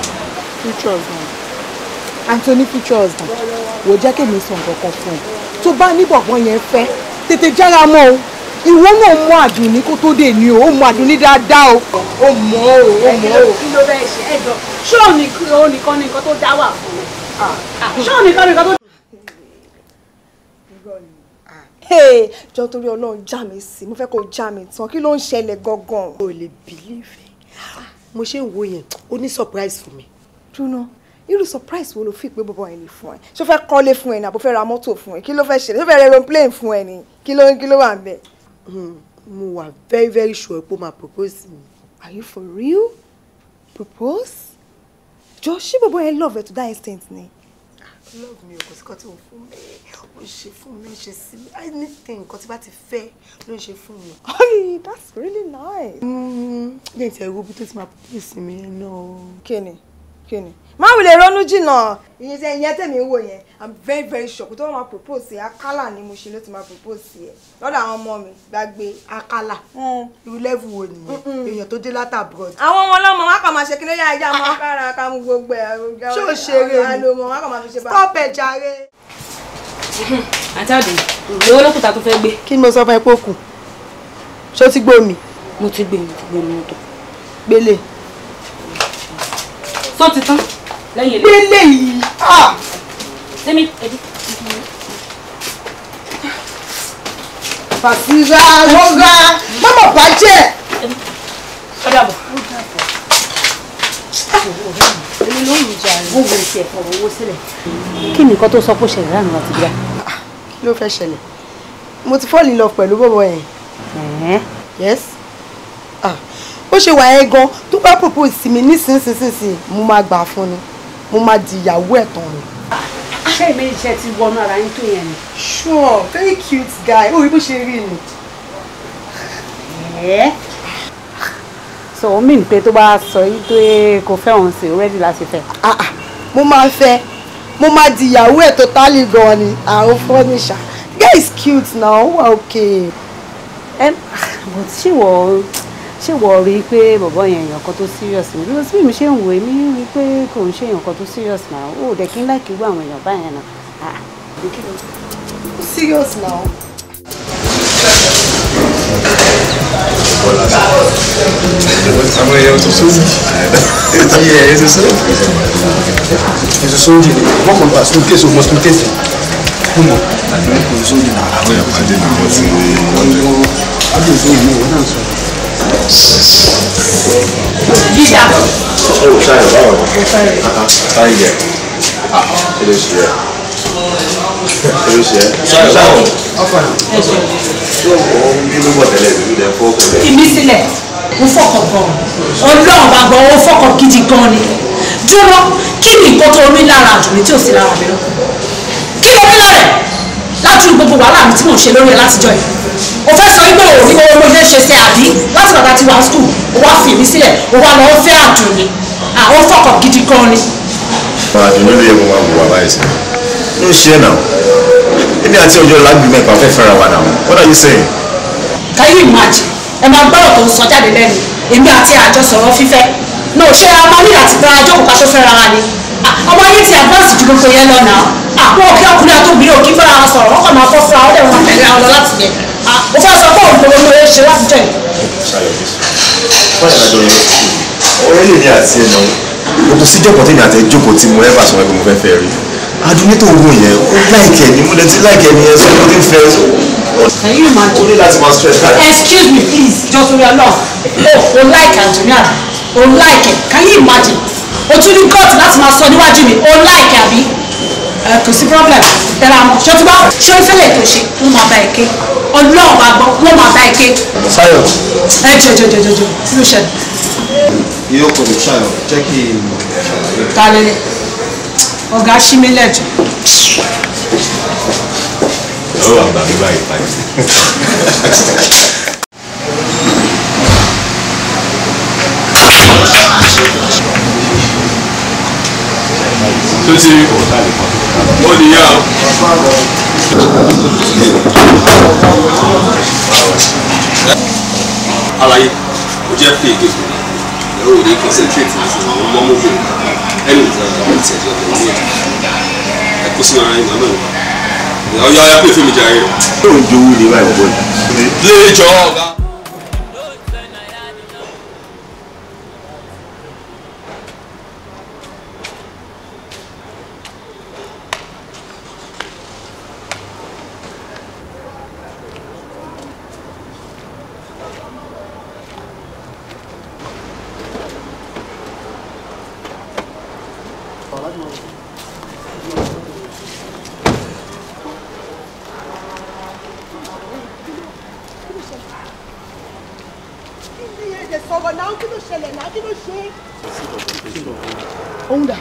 Future husband. Anthony future husband. Wò jẹ́ kí èmi sọ nǹkan kan fún ẹ. Tó bá ní bọ̀bọ́ yẹn fẹ́, tètè jára mọ́ o. Ìwọ náà mọ Àdùnní kó tó dé ní o, ó mọ Àdùnní dáadáa o. Ó mọ̀ o, ó mọ̀ o. Kí ló bẹ́ẹ̀ ṣe ẹ̀jọ̀? Ṣé òun nìkan ni nǹkan tó dá wà fún mi? Ṣé òun nìkan ni nǹkan tó. Jọ torí Ọlọ́run já mi sí, mo fẹ́ kó já mi tán, kí ló ń ṣẹlẹ̀ gangan? O lè believe mo ṣe ń wo yẹn, ó ní surprise fún mi. Dúnà, irú surprise wo ló fi pé bọ́bọ́ yẹn lè fún ẹ? Ṣó fẹ́ kọ́lé fún ẹ ní àbó fẹ́ ra mọ́tò fún ẹ? Kí ló fẹ́ ṣẹlẹ̀? Ṣó fẹ́ ra aeroplane fún ẹ ní? Kí ló wà ń bẹ̀? Mo wà very very sure pé ó máa propose mi. Are you for real? Propose? Jọ ṣé bọ́bọ́ yẹn love ẹ to that extent ni? Love mi o, kò sí kan tí mo fún mi, ó ṣe fún mi, ó ṣe sí mi, anything nǹkan tí bá ti fẹ́ ló ń ṣe fún mi. Hey, that's really nice. Jẹ́ ìtẹ̀ ẹ̀rọ bí tó ti máa propose mi ẹ̀ náà. Kíni kíni má wulẹ̀ ronú jìnnà ìyẹn tẹ̀mí ń wò yẹn, I'm very very sure kó tó máa propose ẹ̀, akálà ni mo ṣe ló ti máa propose ẹ̀ lọ́dọ̀ àwọn ọmọ mi gbàgbé. Akálà irú level wo nìyẹn? Èèyàn tó dé láti abroad. Àwọn ọmọ ọlọ́mọ wọn kàn máa ṣe kílódé ajá mọ́ kára ká mú gbogbo ẹ̀. Ṣé o ṣeré ni? Stop ẹ̀ jàre. Àǹtí Àdùn, owó lókùtà tó fẹ́ gbé. Kí ni mo sọ fún ẹ pé ó kù? Ṣé o ti gbó mi? Mo ti gbé, mo ti gbé mi mọ́tò. Gbélé. Tó ti tán lẹ́yìn ilé. Gbélé yìí. Sẹ́mi, ẹbí. Fàṣírà rọra, má mà bàjẹ́. Ó dàbọ̀. Èmi ló ń jà rẹ̀. Mo wò ó tiẹ̀ fọ̀rọ̀ owó sílẹ̀. Kí ni nǹkan tó sọ pé ó ṣẹlẹ̀ lánàá àti bíyà? Kí ló fẹ́ ṣẹlẹ̀? Mo ti fall in love pẹ̀lú bọ̀bọ̀ yẹn. Yes. Ó ṣe wà ẹ́ gan tó bá propose sí mi nísinsìnyí mo máa gbà fún ni, mo máa di ìyàwó ẹ̀ tán ni. Ṣé ìmọ̀ iṣẹ́ ti wọnú ara yín tó yẹn ni? Sure, very cute guy, ó rí bó ṣe rí ni. So ó mìn pé tó bá sọ yí pé kò fẹ́ òun sí ready láti fẹ́. Mo máa fẹ́, mo máa di ìyàwó ẹ̀ totally gan ni, àwọn furniture. Guy is cute now, ó wà okay. But ṣé wọ́n ṣé wọ́n rí i pé bọ̀bọ́ yẹn èèyàn kan tó serious ni? Because bí mi ṣe ń wò èmi rí i pé kò ń ṣe èèyàn kan tó serious náà, ó dẹ̀ kí n láìkí gbọ́ àwọn èèyàn báyẹn náà. Serious now. Àwọn èèyàn tó sóòjì. Ẹ ti sóòjì ni wọ́n kàn bá suitcase ọmọ suitcase. Mo mọ̀ kò sóòjì náà. Àwọn èèyàn pàdé náà wọ́n ti wọ́n ti sóòjì náà wọ́n náà sọ. Gíga. Ó ṣáà báwo ni? Táyì yẹ. Kí ló ṣe ẹ́? Kí ló ṣe ẹ́? Ṣáà báwo ni? Ṣé o ń bínú bọ̀ tẹ́lẹ̀ ìlú dẹ̀ fọ́ kọ̀lẹ̀? Ìmí sílẹ̀, mo fọkàn gan. Ọlọ́run bá gbọ́, ó fọkàn gidi gan ni. Dúró, kí ni nǹkan tó rí lára Àdùnní tí ò sí lára mi lọ? Kí ló rí lára ẹ̀? Látúrú gbogbo wàhálà mi tí mò ń ṣe lórí ẹ̀ látijọ́ yìí. O fẹ́ sọ wípé òní owó mo ṣe ń ṣe sí àbí láti bàbá ti wà skul, o wá fi èmi sílẹ̀, o wá lọ fẹ́ Àdùnní. Àwọn fọkàn gidi gan ni. Àdùnní ló yẹ kó máa wù wá báyìí sí. Ló ń ṣe é náà. Èmi àti ọjọ́ lágbègbè mẹ́ta fẹ́ fẹ́ra wa náà. What are you saying? Can you imagine? Ẹ máa gbọ́dọ̀ tó ń sọ jáde lẹ́nu. Èmi àti àjọ sọ̀rọ̀ fífẹ́. No, ṣé a máa ní àti bá ajókòó ká tó fẹ́ra wa ni? Ọmọ ayé ti advance ju gbogbo yẹn lọ náà. Àwọn òkè ọkùnrin àti obìnrin òkè fẹ́ra wọn sọ̀rọ̀, wọ́n kàn máa fọ́ fúnra wọn dẹ̀ wọ́n tẹ̀lé àwọn lọ láti yẹn. Mo fẹ́ sọ pé òun gbogbo ló ṣe láti jọ yìí. Ṣayọ̀ bí sọ. Wọ́n yàrá jọ lọ sí ọ̀rẹ́ lè ní àti ẹ̀ náà. Kò sí jókòó tí mi àti ẹ jókòó tí mo ẹ́ bá sọ pé mo fẹ́ fẹ́ rí. Adúní tó wù yẹn, ó láìkẹ́ ni, mo lè ti láìkẹ́ ni ẹ sọ pé ó ti ń fẹ́. Can you imagine? Ó ní láti máa stress káàkiri. Excuse me please, just for your love. Oh, o like Antonia, o like it. Can you imagine? O tún ní gut láti máa sọ níwájú mi, o like àbí? Kò sí problem. Tẹ̀lé àmọ́, ṣé o ti bá ṣé o fẹ́lẹ̀ tó ṣe, wọ́n máa bá ẹ ké. Ọlọ́run bá gbọ́, wọ́n máa bá ẹ ké. Ṣayọ̀. Ẹ jọ jọ jọ jọ jọ, kí ló ṣẹlẹ̀? Yóò kò ní Ṣayọ̀, jẹ́ kí n ṣàlàyé. Ta lélẹ̀? Ọ̀gá ṣí mi lẹ́jọ́. Ó wà gbà mí báyìí báyìí. Tó ti rí ó nìyá o. Alaye, o jẹ́ play game ẹ̀rọ òde concentrate ní àwọn ọmọ mọ́bìnrin ẹnu ìtẹ̀jọ́ tẹ̀lé ẹ̀ kó sínú ara yín náà náà. Ọ̀ya ọ̀ya play fún mi jàre. Ṣé òun jowú ni báyìí bọ́ yìí? Play jọ ọ̀gá. Òun dà.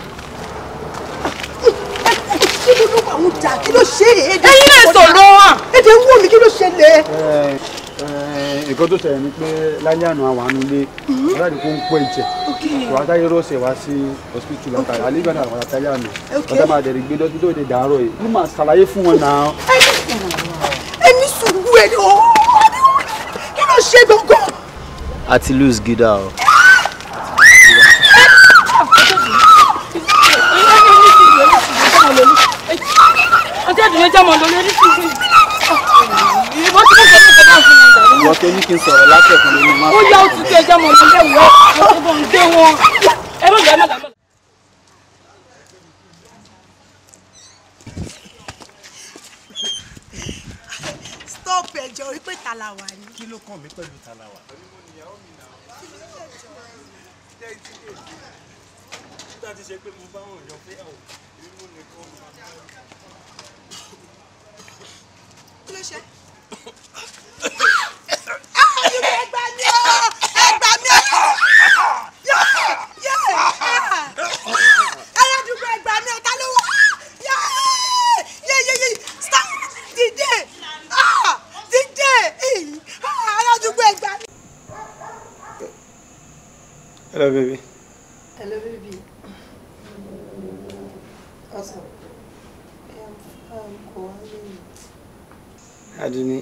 Kí ló ló òun dà? Kí ló ṣe é? Ẹ̀yin náà sọ̀rọ̀ wà. Èdè ń wò mí, kí ló ṣẹlẹ̀? Nǹkan tó ṣẹlẹ̀ ni pé lálẹ́ àná àwọn àánú ilé aláàdì kó ń pọ̀ ẹ̀jẹ̀ wàá táyé rọ́ọ̀sẹ̀ wá sí hospital látàrí alẹ́ náà àwọn àtàlẹ́ àná wọ́n máa dẹ̀rẹ̀ gbé dọ́tí tó lè dàárọ̀ yìí ló máa ṣàlàyé fún wọn náà. Ẹni sùúrù ẹni ooo kí ló ṣe gangan? A ti lose gida o. Ọjọ́ ìdùnnú jẹ́ mọ̀ lórí ní sùúrù. Ìbọn tí mo sọ fún ìjọba fún mi. Ìwọ tó ní kí n sọ̀rọ̀ látẹ̀kùn lórí má. Ó yá oṣù tí ẹjọ́ mọ̀ lórí ẹ̀wọ̀ ọ̀gbọ̀n gbé wọn. Ẹ má gbà ẹ má gbà. Stop ẹjọ́ orí pé tàlàwà ni. Kí ló kàn mí pẹ̀lú tàlàwà? Nígbà tí ṣe pé mo bá wọn yọ fẹ́ ọ̀ èmi nìkan mi. Kí ló ṣe? Ẹ gbà mí o! Ẹ gbà mí o! Aládùúgbò ẹ gbà mí o! Ta ló wà? Yé yé yé! Stop! Dìde! Dìde! Aládùúgbò ẹ gbà mí. Hello baby. Hello baby. What's up? I'm calling. Aduni.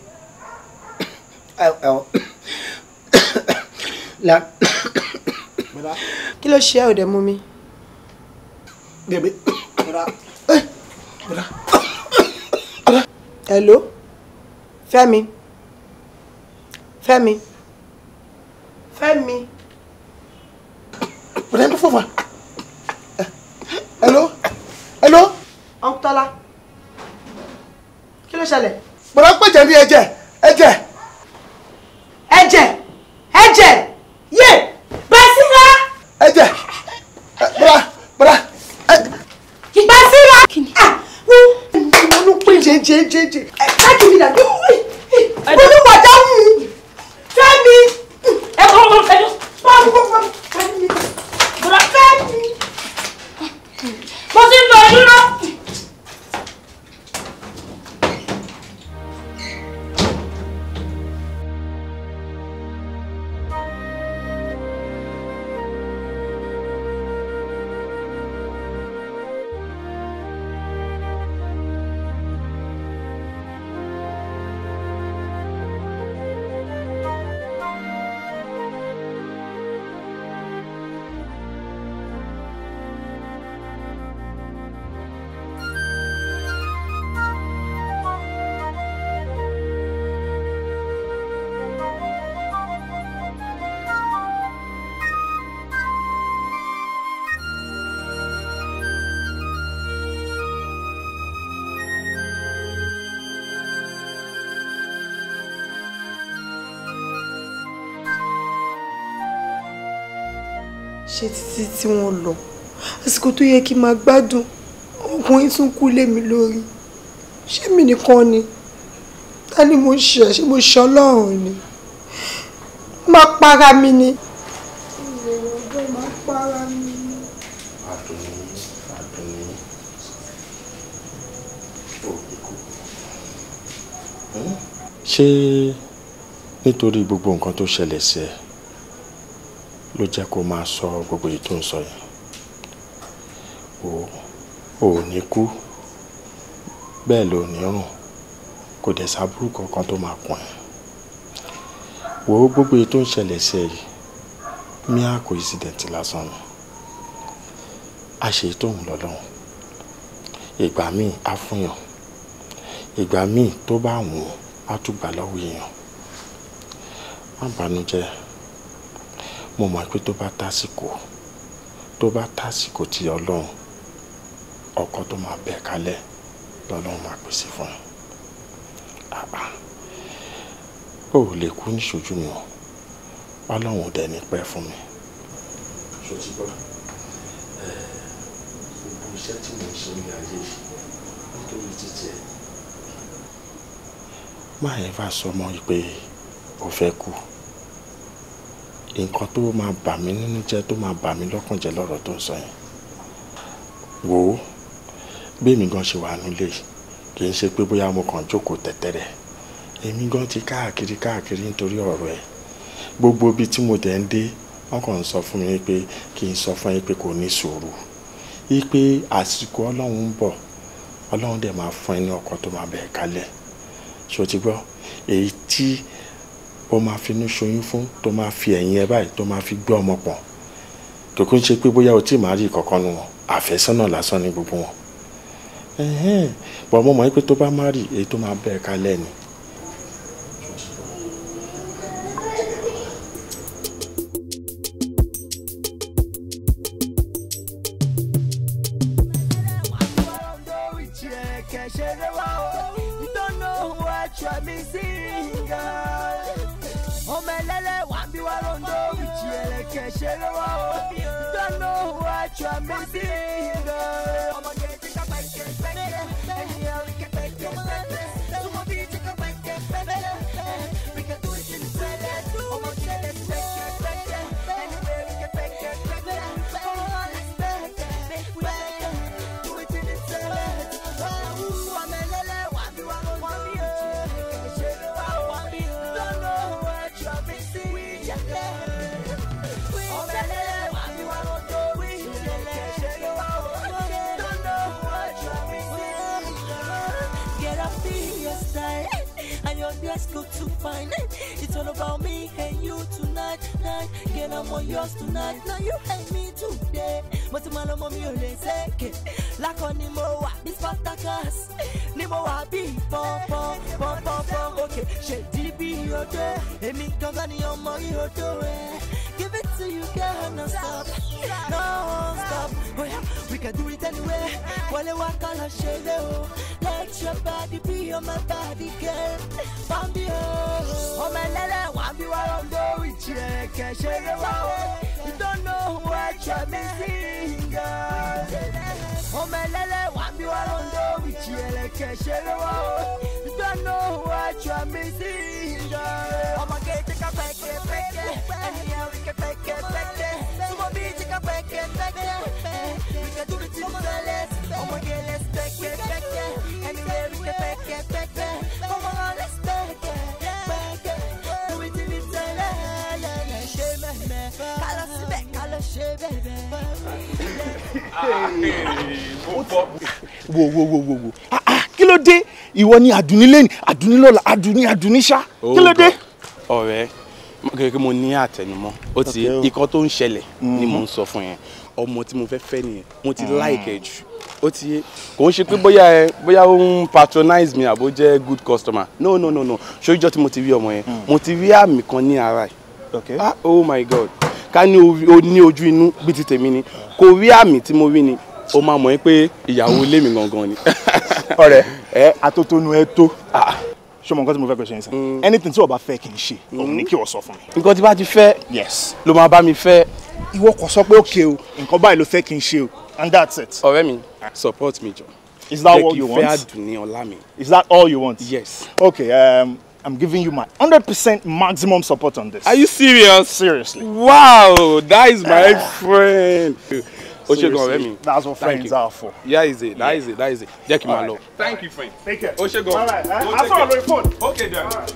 La. Kí ló ṣe ẹ́ ò dẹ̀ mú mi? Baby. Hello? Fẹ́mi. Fẹ́mi. Fẹ́mi. Bọ̀dá ń fọ̀ wá. Hello? Hello? Uncle Tọ́lá. Kí ló ṣẹlẹ̀? Bọ̀dá pẹ̀jẹ̀ ní ẹ̀jẹ̀ ẹ̀jẹ̀. Ẹ̀jẹ̀ ẹ̀jẹ̀ yé Basira. Ẹ̀jẹ̀ bọ̀dá bọ̀dá. Basira. Ah wọ́n ló pè jẹ́ jẹ́ jẹ́ jẹ́. Káàkiri mi dàbí olúwa dáhùn. Fẹ́mi. Ẹ kọ́ ọ́ ẹ jọ. Báwo kọ́ fún mi? Fẹ́mi. Mo ti ń lọ dúró. Ṣé títí tí wọ́n lọ, àsìkò tó yẹ kí n máa gbádùn, ọkùnrin tún kú lé mi lórí. Ṣé mi nìkan ni? Ta ni mo ṣe? Ṣé mo ṣe Ọlọ́run ni? Máa para mi ni. Máa para mi ni. Àdùnní, Àdùnní, ò ní kú. Ṣé nítorí gbogbo nǹkan tó ṣẹlẹ̀ sí ẹ ló jẹ́ kó máa sọ gbogbo èyí tó ń sọ yẹn? O ò ní kú, bẹ́ẹ̀ ló ní rùn, kò dẹ̀ sábúrú kankan tó máa kún ẹ. Wo gbogbo èyí tó ń ṣẹlẹ̀ sí ẹ yìí, mere coincidence lásán ni. A ṣe tó ń lọ lọ́hùn. Ìgbà míì á fúnyàn, ìgbà míì tó bá wùn ún á tún gbà lọ́wọ́ èèyàn. Má bànújẹ́, mo mọ̀ pé tó bá tásìkò tí Ọlọ́run, ọkọ tó máa bẹ̀ kalẹ̀ lọ́lọ́run máa pèsè fún un. O ò lè kú níṣojú mi o, Ọlọ́run ò dẹ̀ ní pẹ́ fún mi. Ṣó ti gbọ́? Gbogbo iṣẹ́ tí mò ń ṣe ní ayé yìí nítorí títí ẹ̀. Má ẹ bá sọ mọ́ pé o fẹ́ kú. Nǹkan tó máa bà mí nínú jẹ́, tó máa bà mí lọ́kàn jẹ́ lọ́rọ̀ tó ń sọ yẹn. Wò ó, bí èmi gan ṣe wà nílé yìí, kì í ṣe pé bóyá mo kàn jókòó tẹ̀tẹ̀rẹ̀. Èmi gan ti káàkiri káàkiri nítorí ọ̀rọ̀ ẹ̀. Gbogbo ibi tí mo dẹ̀ ń dé, wọ́n kàn ń sọ fún mi pé kí n sọ fún yín pé kò ní sùúrù. Wípé àsìkò Ọlọ́run ń bọ̀, Ọlọ́run dẹ̀ máa fún ẹ ní ọkọ tó máa bẹ̀ kalẹ̀. Ṣé o ti gbọ́? Èyí tí ó máa finú ṣoyún fún, tó máa fi ẹ̀yìn ẹ báyìí, tó máa fi gbé ọmọ pọ̀n. Kò kí ń ṣe pé bóyá o tí máa rí ìkọ̀kan nu wọn, àfẹ́sọ́nà lásán ní gbogbo wọn. Bọ̀ mo mọ̀ pé tó bá má rí èyí tó máa bẹ̀ kalẹ̀ ni. It's all about me and you tonight, night. Girl, I'm on yours tonight. Now you hate me today, but tomorrow mommy you lè take. Lákọ ni mo wà bí Spartacus, ni mo wà bí pọ́npọ́n pọ́npọ́n. Okay, ṣe di bí odó, èmi gangan ni ọmọ odó ẹ̀. Give it to you, girl, no stop, no stop. Oh yeah, we can do it anyway. Wọlé wá ká lọ ṣeré o. Let your body be on my body, girl. Bambi o. Ọmọ ẹlẹ́lẹ̀ wà bí wà lọ́dọ̀ ìjì ẹ̀kẹ́ ṣeré wá o. You don't know what you're missing, girl. Ọmọ ẹlẹ́lẹ̀ wà bí wà lọ́dọ̀ ìjì ẹ̀kẹ́ ṣeré wá o. You don't know what you're missing, girl. Ọmọ kéde ká pẹ́kẹ́ pẹ́kẹ́, ẹni ẹ̀ rí kẹ́ pẹ́kẹ́ pẹ́kẹ́. Súnmọ́ bí jí ká pẹ́kẹ́ pẹ́kẹ́, we can do it in the toilet. Ọmọ gẹ̀ let's pẹ́kẹ́ pẹ́kẹ́, ẹni ẹ̀ rí kẹ́ pẹ́kẹ́ pẹ́kẹ́. Come on, let's pẹ́kẹ́ pẹ́kẹ́, do it in the toilet. Ṣé mẹ́mẹ́, ká lọ síbẹ̀, ká lọ ṣe bẹ́ẹ̀. Wo wo wo wo wo, kí ló dé? Ìwọ ni Àdùnní lẹ́nu, Àdùnní lọ́la, Àdùnní Àdùnní ṣá, kí ló dé? Ọ̀rẹ́, kékeré mo ní àtẹnumọ́, ó ti ikọ́ tó ń ṣẹlẹ̀ ni mò ń sọ fún yẹn. Ọmọ tí mo fẹ́ fẹ́ nìyẹn, mo ti like ẹ jù. Ó ti yé, kò ń ṣe pé bóyá ó ń patronize mi àbó jẹ́ good customer. No no no no, ṣójọ́ tí mo ti rí ọmọ yẹn, mo ti rí àmì kan ní ara ẹ̀. Ah, oh my God, ká ní o ní ojú inú bí ti tèmi ni, kò rí àmì tí mo rí ni, o máa mọ̀ pé ìyàwó ilé mi gangan ni. Ọ̀rẹ́, atótónu ẹ tó. Ṣé o mọ nǹkan tí mo fẹ́ kó ṣe ń sìn? Anything tí o bá fẹ́ kí n ṣe, òun ni kí o sọ fún mi. Nǹkan tí bá ti fẹ́, yes, ló máa bá mi fẹ́. Ìwọ kò sọ pé okay o, nǹkan báyìí ló fẹ́ kí n ṣe o, and that's it. Ọ̀rẹ́ mi, support mi jọ. Is that what you want? Jẹ́ kí n fẹ́ Àdùnní ọlá mi. Is that all you want? Yes. Okay, I'm giving you my 100% maximum support on this. Are you serious? Seriously. Wow, that is my friend. Seriously, that's what friends are for. Yeah, is it? That is it. That is it. Jẹ́ kí n máa lọ. Thank you, friend. Take care. Oṣegun. All right. I saw on your phone. Okay, then. All right.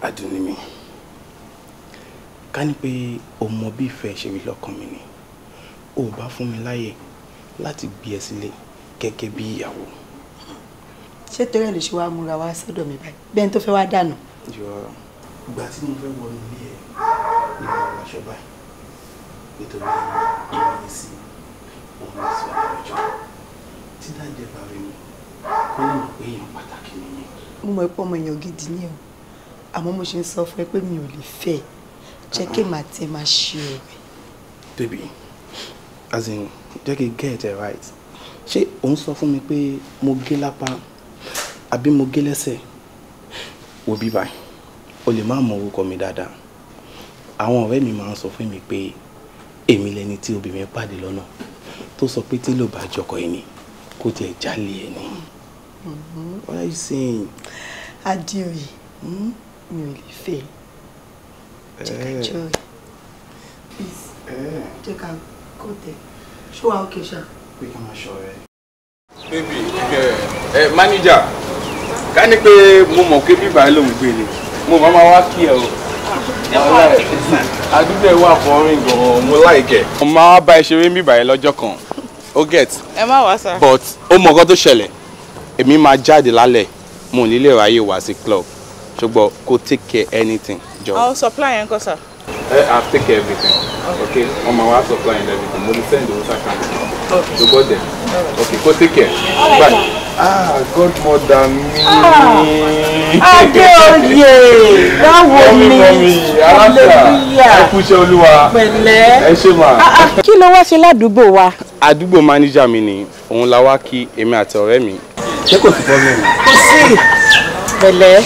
Adùnní mi, ká ní pé o mọ bí ìfẹ́ ṣe rí lọ́kàn mi ni, o bá fún mi láyè láti gbé ẹ sílé gẹ́gẹ́ bí ìyàwó. Ṣé torí ẹ lè ṣe wá múra wá sọ́dọ̀ mi báyìí bẹ́ẹ̀ ni tó fẹ́ wá dànù. Jọ ìgbà tí mo fẹ́ wọnú ilé ẹ ni mo wọ aṣọ báyìí nítorí ìmísí òun ló sọ ọjọ́ tí dájẹ́ bá rí mi kó lè mọ̀ pé èèyàn pàtàkì ni mí. Mo mọ̀ pé ọmọ èèyàn gidi ni o, àmọ́ mo ṣe ń sọ fún ẹ pé mi ò lè fẹ́ ẹ, jẹ́ kí màá tẹ máa ṣe ọ̀rẹ́. Baby, as in, jẹ́ kí get it right. Ṣé ò ń sọ fún mi pé mo gé lápá àbí mo gé lẹ́sẹ̀? Wo bí báyìí, o lè má mọ orúkọ mi dáadáa. Àwọn ọ̀rẹ́ mi máa ń sọ fún mi pé èmi lẹni tí obìnrin pàdé lọ́nà tó sọ pé tí ló bá jọkọ ẹni kó tiẹ̀ jálè ẹni. What are you saying? Adéoyè, mi ò lè fẹ́ ẹ. Jẹ́ ká jọ ẹ. Please, jẹ́ ká kọ́ tẹ̀. Ṣé wàá òkè ṣá? Pé kí n máa ṣọ ẹ. Baby, manager, ká ní pé mo mọ̀ pé bíbá ẹ lòún gbé ni, mo máa wá kí ẹ o. Àdúgbò ẹ wà fọ́nrín gan-an, mo láìkẹ́. Mo máa bá ẹ ṣeré bíbá ẹ lọ́jọ́ kan, ó get. Ẹ má wá sá. But ó mọ nǹkan tó ṣẹlẹ̀, èmi máa jáde lálẹ́, mo ò ní lè ráyè wá sí club. Ṣùgbọ́n kò take care anything, jọ. I'll supply yẹn kọ́ sir. I've take care everything. Okay, on my wife supply and everything. Mo ti send the water can. Okay. So go there. Okay, go take care. All right. Bye. Ah, godmother mi. Adéoyè, báwo ni? Hallelujah. Ẹ kú iṣẹ́ Olúwa. Pẹ̀lẹ́. Ẹ ṣé mà. Kí ló wá ṣe ládùúgbò wa? Àdúgbò manager mi ni, òun la wá kí èmi àti ọ̀rẹ́ mi. Ṣé kò sí problem? Kò sí. Pẹ̀lẹ́.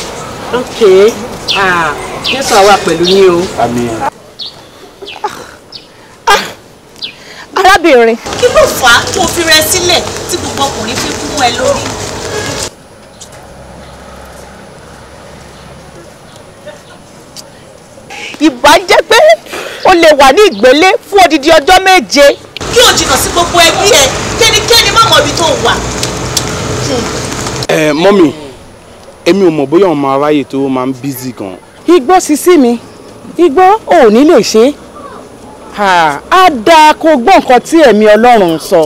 Okay. Ah, Jésù àwa pẹ̀lú yín o. Àmín. Arábìnrin. Kí ló fà á tó fi rẹ sílẹ̀ tí gbogbo ọkùnrin fi kú mọ́ ẹ lórí? Ìbá jẹ́ pé o lè wà ní ìgbélé fún odidi ọjọ́ méje. Kí o jìnnà sí gbogbo ẹbí ẹ, kẹ́nikẹ́ni má mọ ibi tó wà. Ẹ mọ́mì, èmi ò mọ̀ bóyá ọmọ aráyè tó máa ń bízì gan. Igbó sisi mi, igbó ò ní lè ṣe é. Á dáa kó gbọ́ nǹkan tí ẹ̀mí Ọlọ́run ń sọ.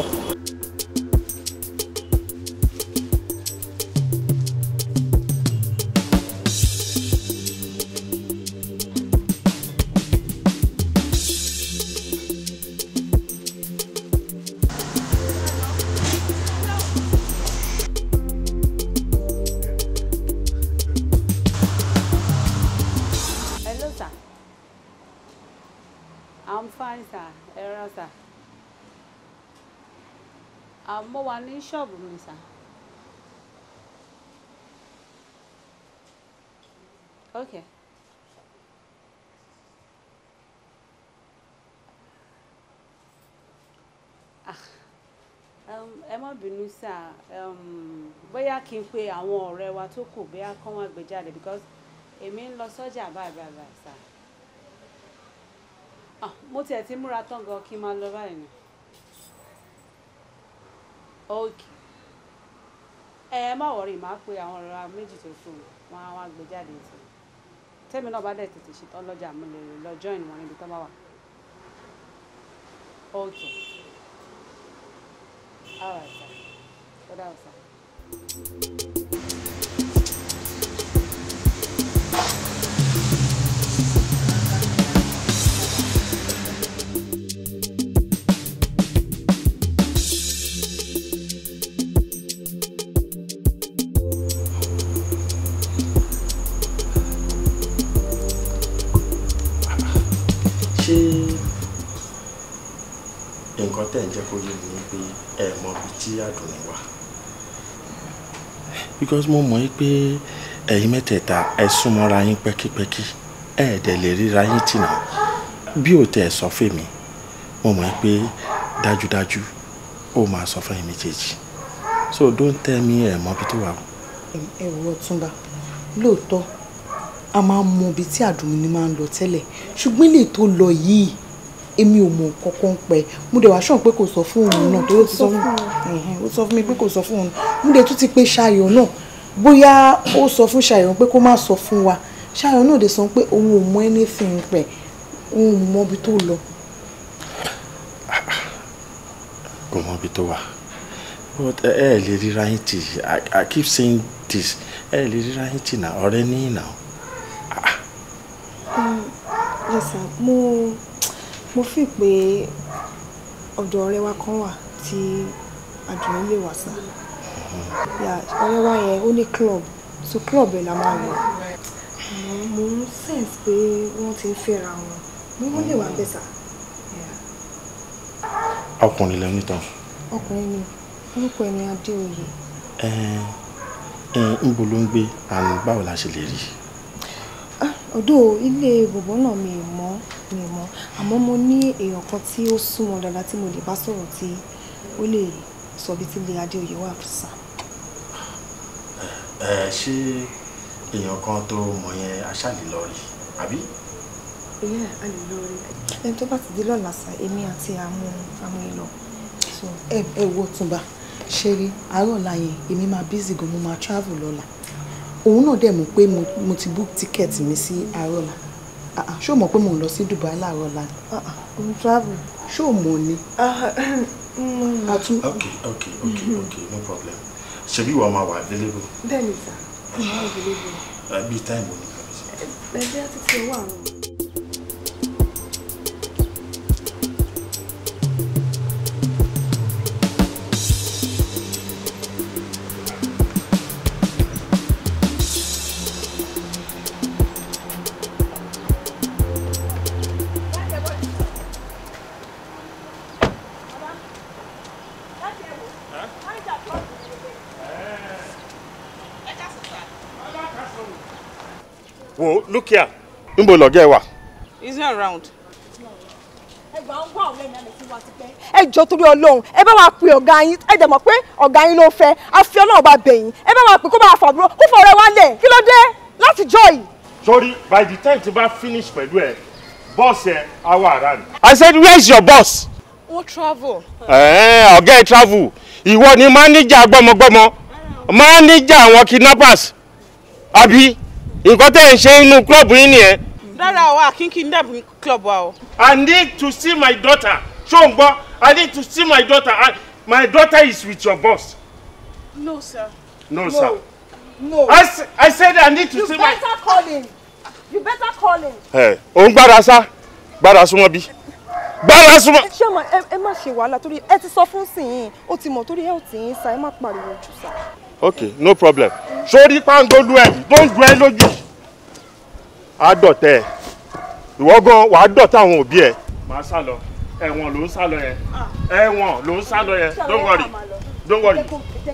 Hello, sir. I'm fine, sir. Ẹ rà, sir. Mo wà ní ṣọ́ọ̀bù mi, sir. Okay. Ẹ má bínú, sir. Bóyá kí n pe àwọn ọ̀rẹ́ wa tó kù bóyá kán wá gbé jáde because èmi ń lọ sọ́jà báyìí báyìí báyìí, sir. Mo tiẹ̀ ti múra tán gan kí n máa lọ báyìí ni. Okay. Ẹ má wọrí, màá pe àwọn ọ̀rẹ́ wa méjì tó kù, wọ́n á wá gbé jáde tí. Tẹ́mi náà bá dẹ̀ tètè ṣetán lọ́jà, mo lè lọ join wọn níbi tán bá wà. Okay. All right, sir. Ó dàbọ̀, sir. Nǹkan tẹ̀ ń jẹ́ kó yé mi ni pé ẹ mọ ibi tí Àdùnní wà. Because mo mọ̀ pé ẹ̀yin mẹ́tẹ̀ẹ̀ta ẹ súnmọ́ra yín pẹ́kípẹ́kí, ẹ dẹ̀ lè ríra yín tìǹà. Bí ò tẹ̀ sọ fèmí, mo mọ̀ pé dájúdájú ó máa sọ fún ẹ̀yin méjèèjì. So don't tell me ẹ mọ ibi tó wà o. Ẹ wo Ọ̀túnba, lóòótọ́ a máa ń mọ ibi tí Àdùnní máa ń lọ tẹ́lẹ̀, ṣùgbọ́n ilé tó lọ yìí èmi ò mọ kankan pẹ́. Mo dẹ̀ wá sọ̀rọ̀ pé kò sọ fún òun náà, torí ó ti sọ fún mi, ó sọ fún mi pé kò sọ fún òun. Mo dẹ̀ tún ti pé Ṣayọ̀ náà, bóyá ó sọ fún Ṣayọ̀ pé kó má sọ fún wa. Ṣayọ̀ náà dẹ̀ sọ pé òun ò mọ anything pẹ́, òun ò mọ ibi tó lọ. Kò mọ ibi tó wà. But ẹ lè ríra yín tì. I keep saying this. Ẹ lè ríra yín tì náà, ọ̀rẹ́ ní ìnà. Yes sir, mo fi pé ọ̀dọ̀ ọ̀rẹ́ wa kan wà tí Àdùnní lè wà sá. Ọ̀rẹ́ wa yẹn ó ní club, so club ẹ̀ la máa lọ. Mo ń sense pé wọ́n ti ń fẹ́ra wọn, bí wọ́n lè wà bẹ́ẹ̀ sá. Ọkùnrin lẹ nítàn. Ọkùnrin ni, orúkọ ẹ̀ ní Adéoyè. Ńbo ló ń gbé àrùn, báwo la ṣe lè rí? Ọ̀dọ̀ ilé bọ̀bọ̀ náà mi mọ̀, àmọ́ mo ní èèyàn kan tí ó súnmọ́ dáadáa tí mo lè bá sọ̀rọ̀ tí ó lè sọ bí tí ilé Adéoyè wà sá. Ṣé èèyàn kan tó mọ̀ yẹn aṣáàlè lọ rí àbí? Ìyá a lè lọ rí ẹni tó bá ti di lọ́la sá, èmi àti àmú ìlọ. Ẹ wo Ọ̀túnba, ṣe rí àárọ̀ ọ̀la yẹn èmi máa busy gan, mo máa travel lọ́la. Òun náà dẹ̀ mọ̀ pé mo ti book ticket mi sí àárọ̀ ọ̀la. Ṣé o mọ̀ pé mo ń lọ sí Dubai láàárọ̀ ọ̀la ni? Mo travel. Ṣé o mọ̀ ni? Okay, no problem. Ṣebí ìwọ máa wà available? Bẹ́ẹ̀ni sá, mo máa wà available. Bí time wo ni kàbí sí? Ẹgbẹ́ àti ti owó àrùn. Wo, look here. Níbo lọ̀gá ẹ wà? He's not around. Ẹ jọ̀ọ́ torí Ọlọ́run, ẹ bá wa pe ọ̀gá yín, ẹ dẹ̀ mọ̀ pé ọ̀gá yín ló fẹ́, a fi Ọlọ́run bá bẹ̀ yín, ẹ bá wa pè kó bá wa fàbúrò, kó fọ̀rọ̀ ẹ wálẹ̀, kí ló dé láti jọ yìí. Sorry, by the time tí bá finish pẹ̀lú ẹ, boss ẹ á wà around. I said, where is your boss? Ó travel. Ọ̀gá ẹ travel. Ìwọ ni manager gbọ́mọgbọ́mọ, manager àwọn kidnappers, àbí? Nǹkan tẹ́ ń ṣe inú club yín nìyẹn. Rárá o, a kì í kidnap club wa o. I need to see my daughter. Ṣó ń gbọ́? I need to see my daughter. My daughter is with your boss. No, sir. No, sir. No. I said I need to see my. You better call him. You better call him. Ẹ ò ń gbára sá, gbára súnmọ́ bí. Gbára súnmọ́. Ṣé ọmọ ẹ má ṣe wàhálà torí ẹ ti sọ fún sìn, ó ti mọ̀ torí ẹ ò tí ń sa, ẹ má pariwo jù sá. Okay, no problem. Sórí pàǹgólú ẹ tó ń ju ẹ lójú. Á dọ̀tẹ̀ ẹ. Ìwọ gan wàá dọ̀tẹ̀ àwọn òbí ẹ. Màá sá lọ. Ẹ̀wọ̀n ló ń sá lọ yẹn. Ẹ̀wọ̀n ló ń sá lọ yẹn. Don't worry. Don't worry.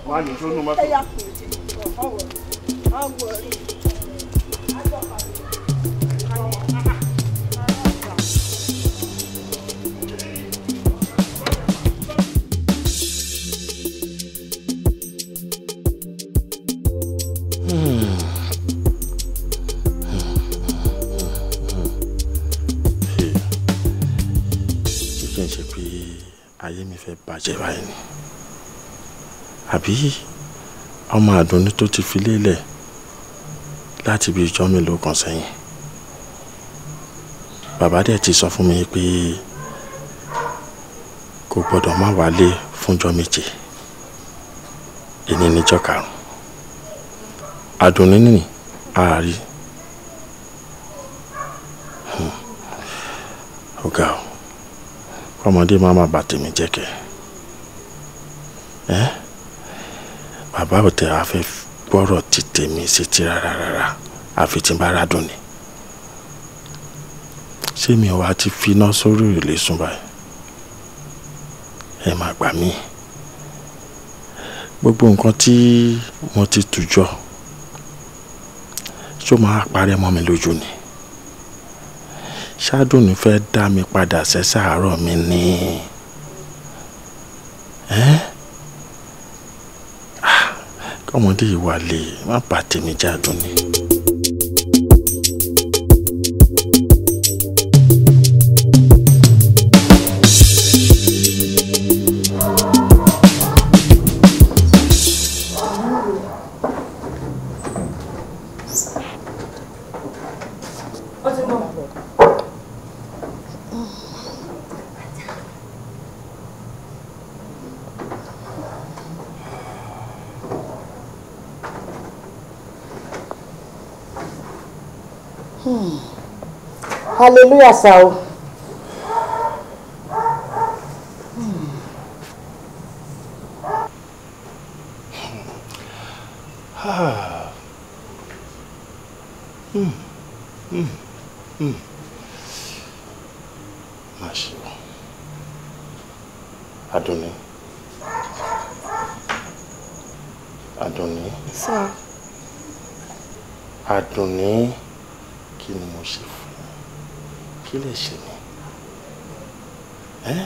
Wàá ní sónú mọ́tò. Ṣe pé ayé mi fẹ́ bàjẹ́ báyìí ni, àbí ọmọ Àdùnní tó ti fi lélẹ̀ láti bí ijọ́ mélòó kan sẹ́yìn, bàbá dẹ̀ ti sọ fún mi pé kò gbọ́dọ̀ má wálé fúnjọ́ méje, èní níjọ́ karùn-ún. Àdùnní nìní àárí. Ọ̀gá o, ọmọdé máa ma bà tèmi jẹ́ kẹ́ ẹ́. Bàbá ò tẹ wá fẹ́ gbọ́rọ̀ ti tèmi sétí rárá rárá, àfi tí n bá rádùn ni. Ṣé mi ò wá ti finá sórí òrùlé sùn báyìí? Ẹ máa gbà mí. Gbogbo nǹkan tí mo ti tù jọ, ṣó máa parẹ́ mọ́ mi lójú ni? Ṣádùnní fẹ́ dá mi padà sẹ́sẹ́ àárọ̀ mi ni. Kọ́mọdé yìí wà lè má bà tèmi jẹ́ Àdùnní. Hallelujah, sir. Má ṣe o. Àdùnní. Àdùnní. Sir. Àdùnní, kí ni mo ṣe fún ẹ? Kí lè ṣe mí? Eh?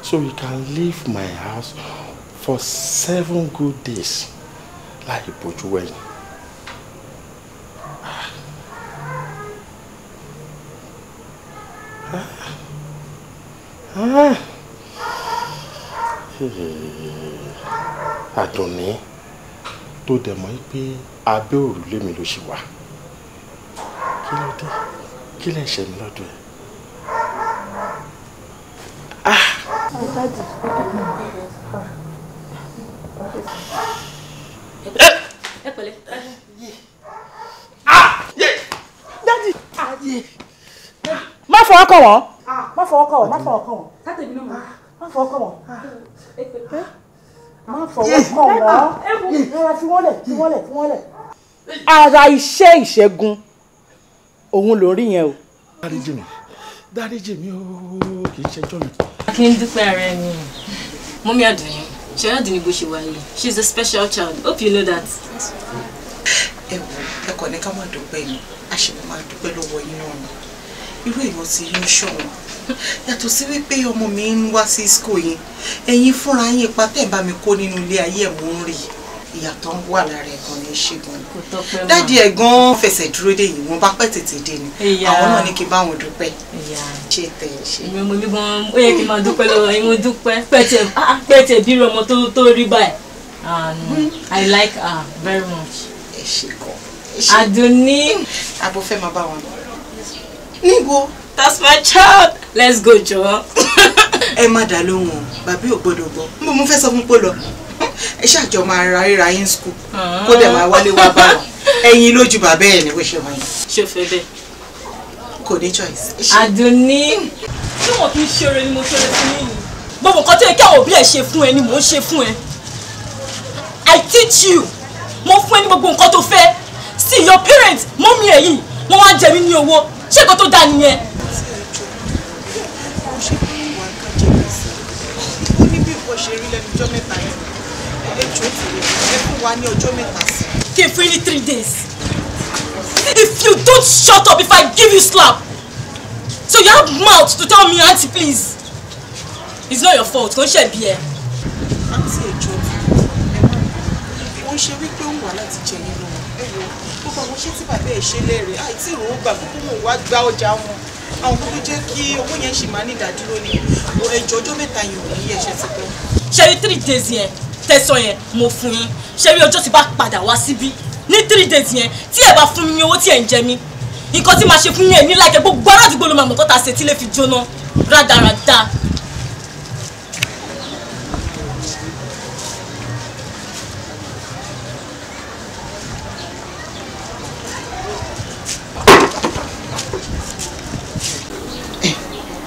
So you can leave my house for 7 good days láì bójú wẹ̀yìn. Àdùnní tó dẹ̀ mọ̀ pé abẹ́ òrùlé mi ló ṣì wà. Kí ló dé? Kí lè ṣe mí lọ́dọ̀ ẹ̀? Ẹ pẹ̀lẹ́. Daddy. Má fọwọ́ kàn wọ́n. Má fọwọ́ kàn wọ́n. Má fọwọ́ kàn wọ́n. Má fọwọ́ kàn wọ́n. Má fọwọ́ kàn wọ́n. Rárá, fi wọ́n lẹ̀, fi wọ́n lẹ̀, fi wọ́n lẹ̀. Ara iṣẹ́ ìṣẹ́gun òun ló rí yẹn o. Dáríjì mi, dáríjì mi ooo, kì í ṣẹjọ́ mi. Kí n dúpẹ́ ara ẹni. Mọ́mí Àdùnní, ṣe Àdùnní bó ṣe wà yìí. She is a special child. Hope you know that. Ẹ wo, ẹ kàn ní ká máa dúpẹ́ ni, a ṣì máa dúpẹ́ lọ́wọ́ yín náà ni. Irú èèyàn tí yín ṣọ̀wọ́n. Yàtọ̀ sí wípé ọmọ mi ń wá sí school yín, ẹ̀yin fúnra yín ipa tẹ̀ ń bá mi kó nínú ilé ayé ẹ̀ mò ń rí. Ìyàtọ̀ ń wà lára ẹ̀ gan ní ṣègùn. Dádì ẹ̀ gan fẹsẹ̀ dúró dé yìí, wọ́n bá pẹ́ tètè dé ni. Àwọn náà ní kí n bá wọn dúpẹ́. Ṣé tẹ̀ ẹ ṣe? Èmi ọmọ mi gan, ó yẹ kí n máa dúpẹ́ lọ́wọ́ yín, mo dúpẹ́. Pẹ́ẹ́tẹ̀ bí ọmọ tó rí báyìí. I like her very much. Ẹ ṣe gan. Àdùnní. Abo fẹ́ máa bá wọn lọ. Níbo? That's my child. Let's go, jọ̀ọ́. Ẹ má dá lóhùn o, bàbí ò gbọ́dọ̀ gbọ́. Níbo mo fẹ́ sọ fún pé lọ? Ẹ ṣàjọ máa ra ríra yín school. Kó dẹ̀ máa wálé wá bá wọn. Ẹyin lójú bàbá ẹ̀ ní bó ṣe wáyé. Ṣé o fẹ́ bẹ́ẹ̀? Kò ní choice. Àdùnní. Ṣé wọn kì í ṣe oore ni mo ṣoore fún yín? Gbogbo nǹkan tó yẹ kí àwọn òbí ẹ̀ ṣe fún ẹ ni mò ń ṣe fún ẹ. I teach you. Mo fún ẹ ní gbogbo nǹkan tó fẹ́. See your parents, mọ́mí ẹ̀ yìí, wọ́n wá jẹ mí ní owó. Ṣé nǹkan tó dáa nìyẹn? Ó ní bí nǹkan ṣe rí lẹ́nu ọjọ́ mẹ́ta yẹn. Ẹ jọ̀ọ́ tìrẹ, ẹ fún wa ní ọjọ́ mẹ́ta sí. Kí n fún yín ní 3 days. If you don't shut up, if I give you slap. So you have mouth to tell me, auntie, please. It's not your fault. Kò ń ṣe bí ẹ. Auntie, ẹ jọ̀ọ́ tìrẹ, ẹ má bínú. Ó ń ṣe wípé ó wà láti jẹ yín lọ́wọ́. Ẹ wo, gbogbo àwọn iṣẹ́ tí bàbá ẹ̀ ṣe lérè, àìtí ìrò gbà gbogbo wọn wá gba ọjà wọn. Àwọn gbogbo jẹ́ kí owó yẹn ṣì máa ní ìdádúró ni. Ẹ jọ̀ọ́ ọjọ́ mẹ́ta yìí ò ní yẹ ṣe ti tán. Ṣé rí 3 days yẹn tẹ̀sán yẹn mo fún yín. Ṣé rí ọjọ́ tí bá padà wá síbí ní 3 days yẹn tí ẹ bá fún mi ní owó tí ẹ ń jẹ mí. Nǹkan tí màá ṣe fún yín ẹ̀ ní láìpẹ́ gbogbo ará àdúgbò ló máa mọ̀ kọ́ta ṣe tí lè fi jóná rádaràda.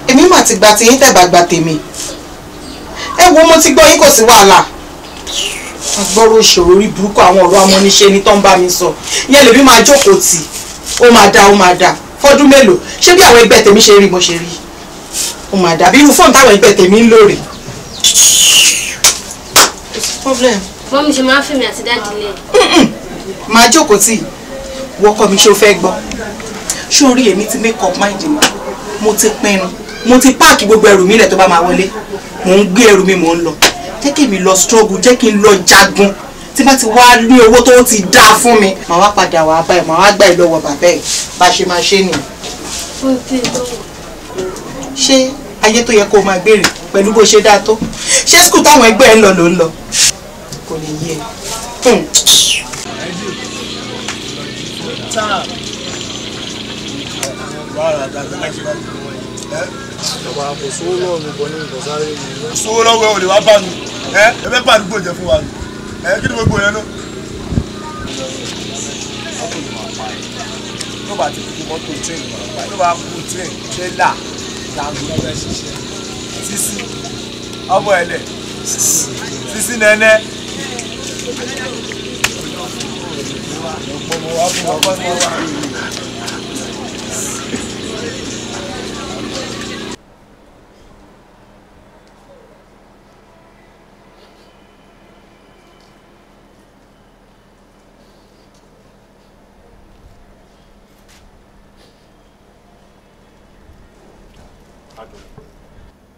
Èmi mà ti gba tiyín tẹ́ bá gba tèmi. Ẹ wo, mo ti gbọ́ yín, kò sí wàhálà. Agbọ́rọ̀ òṣèré orí burúkú àwọn ọ̀rọ̀ amọ́niṣe ni tó ń bá mi sọ. Ìyẹn lèmi máa jókòó tì. Ó máa dá, ó máa dá. Fọ́dún mélòó? Ṣé bí àwọn ẹgbẹ́ tèmi ṣe rí mo ṣe rí? Ó máa dá. Bí irú fóònù táwọn ẹgbẹ́ tèmi ń lò rè. Problem. Mummy ṣe máa ń fèmí àti daddy lẹ̀. Máa jókòó tì wọ́kọ mi, ṣé o fẹ́ gbọ́? Ṣé orí èmi ti make up mind mi? Mo ti pinnu, mo ti pack gbogbo ẹrù mi lẹ̀. Tó bá máa wọlé, mò ń gbé ẹrù mi, mò ń lọ. Jẹ́ kí èmi lọ struggle, jẹ́ kí n lọ jagun. Tí bá ti wá ní owó tó ti dáa fún mi, màá wá padà wá báyìí, màá wá gbà ẹ lọ́wọ́ bàbá ẹ̀. Bá ṣe máa ṣe nìyẹn. Ṣé ayé tó yẹ kó o máa gbèrè pẹ̀lú bó ṣe dáa tó? Ṣé school táwọn ẹgbẹ́ ẹ ń lọ ló ń lọ? Kò lè yé ẹ. Sówó lọ́wọ́ ẹ ò lè wá bá mi, ẹ ẹ fẹ́ bá àdúgbò jẹ fún wa ni, ẹ kí ni gbogbo yẹn náà. Tó bá ti kú mọ́tò train, tó bá kú train tírélà làǹgó lọ́fẹ́ ṣiṣẹ́ sísí ọmọ ẹ̀lẹ̀ sísí nẹ́nẹ́.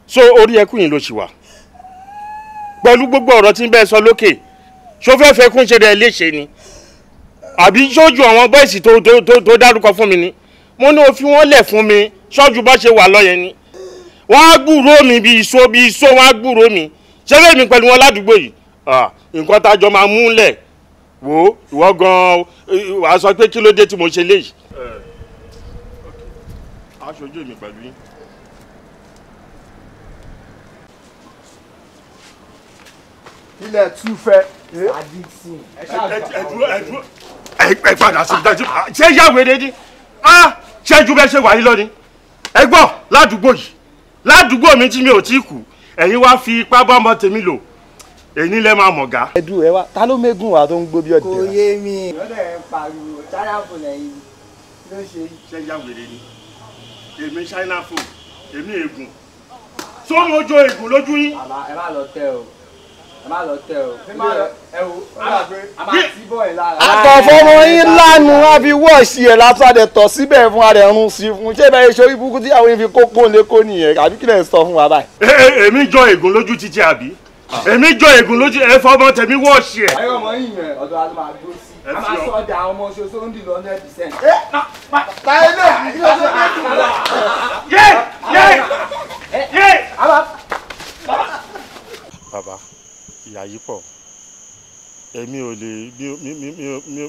So orí ẹkún yìí ló ṣì wà pẹ̀lú gbogbo ọ̀rọ̀ tí ń bẹ́ẹ̀ sọ lókè. Ṣó fẹ́ fẹ́ kún ṣe rẹ̀ léṣe ni, àbí ṣojú àwọn bọ́ìsì tó tó tó tó dárúkọ fún mi ni? Mo ní o fi wọ́n lẹ̀ fún mi, ṣọ́jú bá ṣe wà lọ́yẹn ni wọ́n á gbúròó mi bí iṣó bí iṣó, wọ́n á gbúròó mi. Ṣé bẹ́ẹ̀ mi pẹ̀lú wọn ládùúgbò yìí, nǹkan tájọ máa mú lẹ̀ wò ó. Ìwọ gan-an wàá sọ pé kí ló dé tí mo ṣe léyìí. Aṣojú mi pẹ̀lú yín. Ilẹ̀ tún fẹ́. Ẹ padà sí dájú. Ṣé yàwé dédé ṣẹ́jú bẹ́ẹ̀ ṣe wà yín lọ́ni? Ẹ gbọ́, ládùúgbò yìí, ládùúgbò mi tí mi ò tí kú, ẹ̀yin wá fi ipá bá ọmọ tèmi lò, èyí lẹ máa mọ̀ gá. Ẹdùn ẹ wá, ta ló mégùn wa tó ń gbó bí ọdẹ? Kò yé mi. Lọ́dọ̀ ẹ̀ ń pariwo china phone ẹ̀yìn ló ṣe. Ṣé yàwé dédé? Èmi china phone, èmi ègùn sóhun ojú ègùn lójú yín. Ẹ má lọ tẹ o, ẹ má lọ tẹ o, ẹ wo, a máa tí bọ̀ ẹ̀ lára. Àtọ̀fọ́mọ yín lánàá á fi wọ́ọ̀ṣì ẹ̀ lásán àdẹ̀ tọ̀ síbẹ̀ fún adẹ̀ run sí fún. Ṣé bẹ́ẹ̀ ṣe orí burúkú tí àwọn yín fi kókó lé kó nìyẹn, àbí kí lẹ̀ ń sọ fún wa báyìí? Èmi jọ ègùn lójú títí, àbí èmi jọ ègùn lójú ẹ fọmọ tèmi wọ́ọ̀ṣì ẹ̀. Ayọ̀ ọmọ yìí yẹn, ọ̀dọ̀ wa ló máa dúró sí. A máa sọ ọjà àwọn ọmọ ṣoṣo ń dì lọ 100%. Táyé lè kí ló ṣe é dùn. Yé yé yé. Bàbá, ìyà yìí pọ̀, èmi ò lè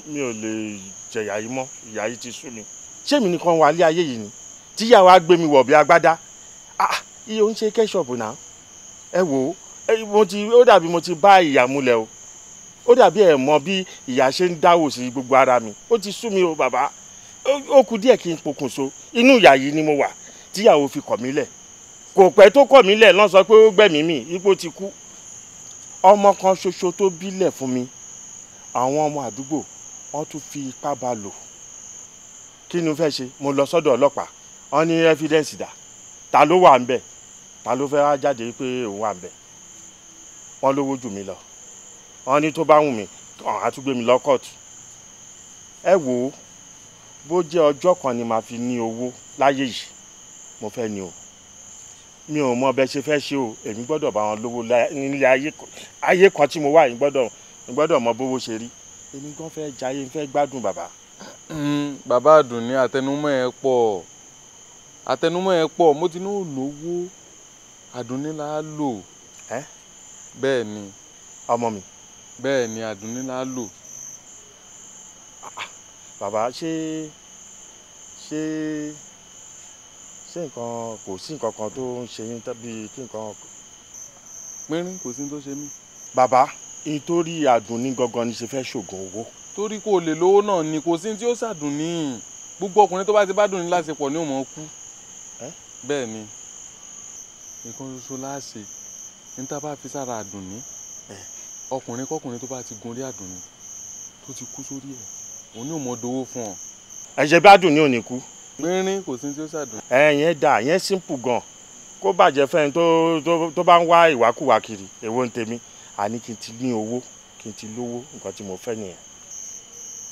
mi ò lè jẹ̀yà yìí mọ́, ìyà yìí ti sú mi. Ṣé mi nìkan wà lé ayé yìí ni tíyàwó á gbé mi wọ̀ bí agbádá? Iye ò ń ṣe kẹ́ṣọ̀pù náà. Ẹ wò ó, mo ti ó dàbí mo ti bá ìyà múlẹ̀ o, ó dàbí ẹ̀ mọ bí ìyà ṣe ń dáwò sí gbogbo ara mi. Ó ti sú mi o bàbá, ó kù díẹ̀ kí n pokùnso. Inú ìyà yìí ni mo wà tíyàwó fi kọ̀ mí lẹ̀. Kò pẹ́ tó kọ̀ mí lẹ̀ lọ́n sọ pé ó gbẹ̀mí mi, ipò ti kú. Ọmọ kan ṣoṣo tó bílẹ̀ fún mi, àwọn ọmọ àdúgbò wọ́n tún fi ipá bá lò. Kí ni mo fẹ́ ṣe? Mo lọ sọ́dọ̀ ọlọ́pàá, wọ́n ní evidence dà, ta ló wà ń bẹ̀, ta ló fẹ́ wá jáde pé òun wà ń bẹ̀? Wọ́n lówó jù mí lọ, wọ́n ní tó bá wù mí á tún gbé mi lọ kóòtù. Ẹ wò ó, bó jẹ́ ọjọ́ kan ni màá fi ní owó láyé yìí, mo fẹ́ ní o. Mi ò mọ bẹ́ẹ̀ ṣe fẹ́ ṣe o, èmi gbọ́dọ̀ bá wọn lówó nílé ayé kan tí mo wà yìí, gbọ́dọ̀ mọ bówó ṣe rí. Èmi gan fẹ́ jayé, fẹ́ gbádùn bàbá. Bàbá Àdùnní, àtẹnumọ́ ẹ pọ̀, àtẹnumọ́ ẹ pọ̀. Mo ti ní ò lówó, Àdùnní là á lò. Bẹ́ẹ̀ ni. Ọmọ mi. Bẹ́ẹ̀ ni, Àdùnní là á lò. Bàbá, ṣé ṣé ṣé nǹkan kò sí nǹkan kan tó ń ṣe yín tàbí kí nǹkan. Pínrín, kò sí tó ṣe mí. Bàbá, nítorí Àdùnní gangan ni ṣe fẹ́ ṣògùn owó. Torí kò lè lówó náà ni, kò sí tí ó ṣàdùnní. Gbogbo ọkùnrin tó bá ti bá dùn ní láṣepọ̀ ni ó mọ̀ ọ́ kú. Bẹ́ẹ̀ ni, nǹkan ṣoṣo láṣẹ ní tá a bá fi sára Àdùnní, ọkùnrin kọkùnrin tó bá ti gun orí Àdùnní tó ti kú sórí ẹ̀, òun ni ó mọ̀ dowó fún ọ. Ẹ̀ṣẹ̀ bí Àdùnní ò ní kú. Pínrín, kò sí tí ó ṣàdùn. Ẹ yẹn dà, yẹn simple gan. Kó bàjẹ́ fẹ́ni tó bá ń wá ìwákùwà kiri, èwo ń tèmi. Àní kí n ti ní owó, kí n ti lówó, nǹkan tí mo fẹ́ nìyẹn.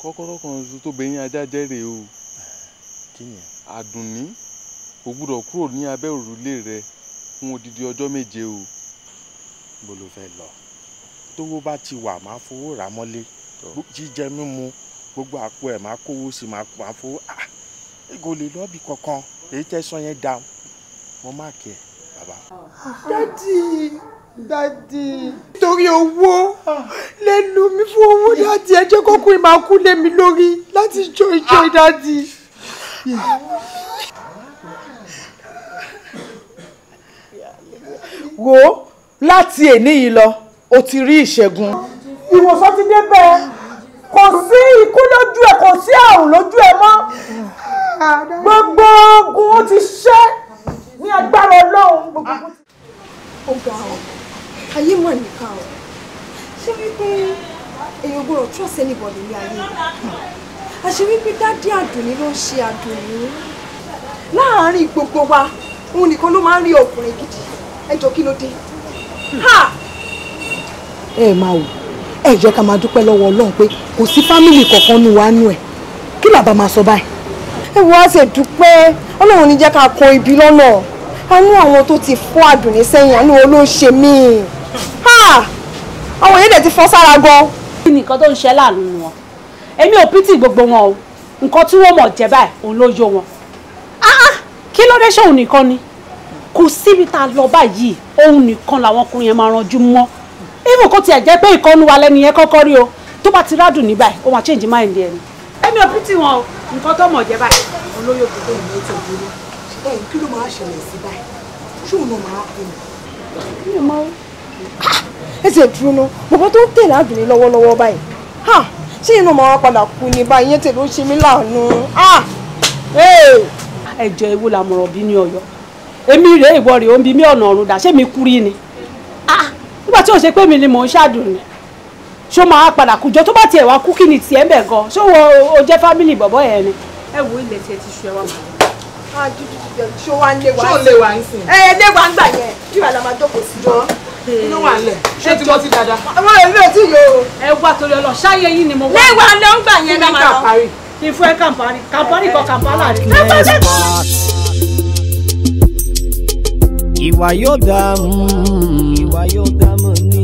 Kọ́kọ́rọ́ kan ṣoṣo tó bẹ̀yìn ajá jẹ́ rèé o. Kí ni? Àdùnní kò gbúdọ̀ kúrò ní abẹ́ òrùlé rẹ fún odidi ọjọ́ 7 o. Bó ló fẹ́ lọ? Tówó bá ti wà, máa fowó rà mọ́lé. Jíjẹ mímu, gbogbo àpò ẹ̀ máa kówó sí, máa fowó. Kò lè lọ́ọ̀bì kankan, èyí tẹ́sán yẹn dá mo má kí ẹ bàbá. Daddy, daddy, torí owó lẹ́nu mi fún owó daddy, ẹ jẹ́ kókó máa kú lé mi lórí láti jó ijó daddy. Wo láti èní yìí lọ, o ti rí ìṣẹ́gun. Ìwòsàn ti dé bẹ́ẹ̀, kò sí ikú lójú ẹ, kò sí àrùn lójú ẹ mọ́. Gbogbo ogun ó ti ṣẹ́ ní agbára Ọlọ́run gbogbo. Ó ga ọ, ayé mà nìka ọ. Ṣé wípé èèyàn gbọ́dọ̀ trust anybody ní ayé? Àṣé wípé daddy Àdùnní ló ń ṣe Àdùnní. Láàárín gbogbo wa, òun nìkan ló máa ń rí ọkùnrin gidi. Ẹ jọ kí ló dé? Ẹ máa wò, ẹ jẹ́ ká máa dúpẹ́ lọ́wọ́ Ọlọ́run pé kò sí fámìlì kankan nù wá nù ẹ̀. Kí làbá máa sọ báyìí? Ẹ wo, á ṣe dúpẹ́ Ọlọ́run ní jẹ́ ká kan ibi lọ́nà. Àánú àwọn tó ti fọ́ Àdùnní sẹ́yìn, àánú wọn ló ń ṣe míì. Àwọn yẹn dẹ̀ ti fọ́ sára gan. Kí ni nǹkan tó ń ṣe láàánú wọn? Èmi ò pítì gbogbo wọn o. Nǹkan tí wọ́n mọ̀ jẹ́ báyìí òun ló yó wọn. Kí ló dé ṣòun nìkan ni? Kò síbi tá a lọ báyìí, òun nìkan làwọn ọkùnrin yẹn máa ranjú mọ́. Even kó tiẹ̀ jẹ́ pé ìkọ́nu wa lẹ́nu yẹn kọ́kọ́ rí o, tó bá ti rádùn ní báyìí, ó máa change mind ẹ̀ ni. Èmi ò pítì wọn o, nǹkan tó mọ̀ jẹ́ báyìí òun ló yó gbogbo ìlú tó burú. Kí ló máa ṣẹlẹ̀ sí báyìí? Ṣóun náà máa kú ni? Mi ò mọ̀ o. Ẹ ti dúró ná, bàbá tó ń tẹ̀lé Àdùnní lọ́wọ́lọ́wọ́ báyìí. Ṣé inú máa wá padà kú ni báyìí? Ìyẹn tèlé ó ṣe mí láàánú. Ẹ jọ ewu làmọ̀ràn bí ní Ọ̀yọ́. Èmi rèé, ìwọ rèé, ó ń bi mí ọ̀nà ọ̀run dà, ṣé mi kú rí ni? Nígbà tí ó ṣe pé mi ni mò ń ṣàdùnní, ṣó máa padà kújọ? Tó bá tiẹ̀ wá kú, kí ni tiẹ̀ ń bẹ̀ gan? Ṣó wo o jẹ́ fámìlì bọ̀bọ̀ yẹn ni? Ẹ wo ilẹ̀ tiẹ̀ ti ṣu ẹ wá màá. Ṣó wá ń lé wa? Ṣó lé wa ń sìn? Ẹ lé wa ń gbà yẹn, kí wàá la máa jókòó sí jọ. Inú wà ń lẹ̀, ṣé tí mo ti dáadáa? Àwọn èmi ò tí yó o. Ẹ wá torí ọlọ, ṣáyé yín ni mo wá. Lé wa ló ń gbà yẹn náà máa lọ. Kí n fún ẹ kàmpárì, kàmpárì kọ kàmpálà rí. Ìwà yóò dá, ìwà yóò dá mọ́ ní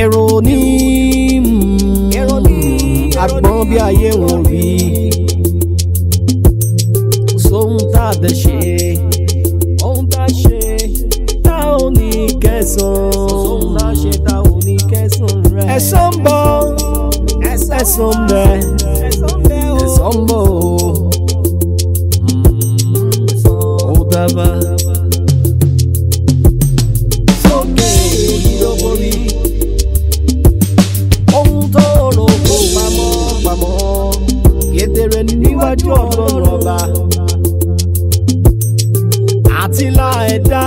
èrò ní agbọ́n bí ayé wọn rí. Sóhun tá a dẹ̀ ṣe, ohun tá a ṣe tá ò ní kẹsàn-án. Sóhun tá a ṣe tá ò ní kẹsàn-án rẹ̀. Ẹ̀san ń bọ̀, ẹ̀san ń bẹ, ẹ̀san ń bọ̀ o, ó dábàá. Sókè yóò borí ohun tó rò kó pamọ́ pamọ́, kedere níwájú Ọlọ́run ọba. Àti la ẹ̀dá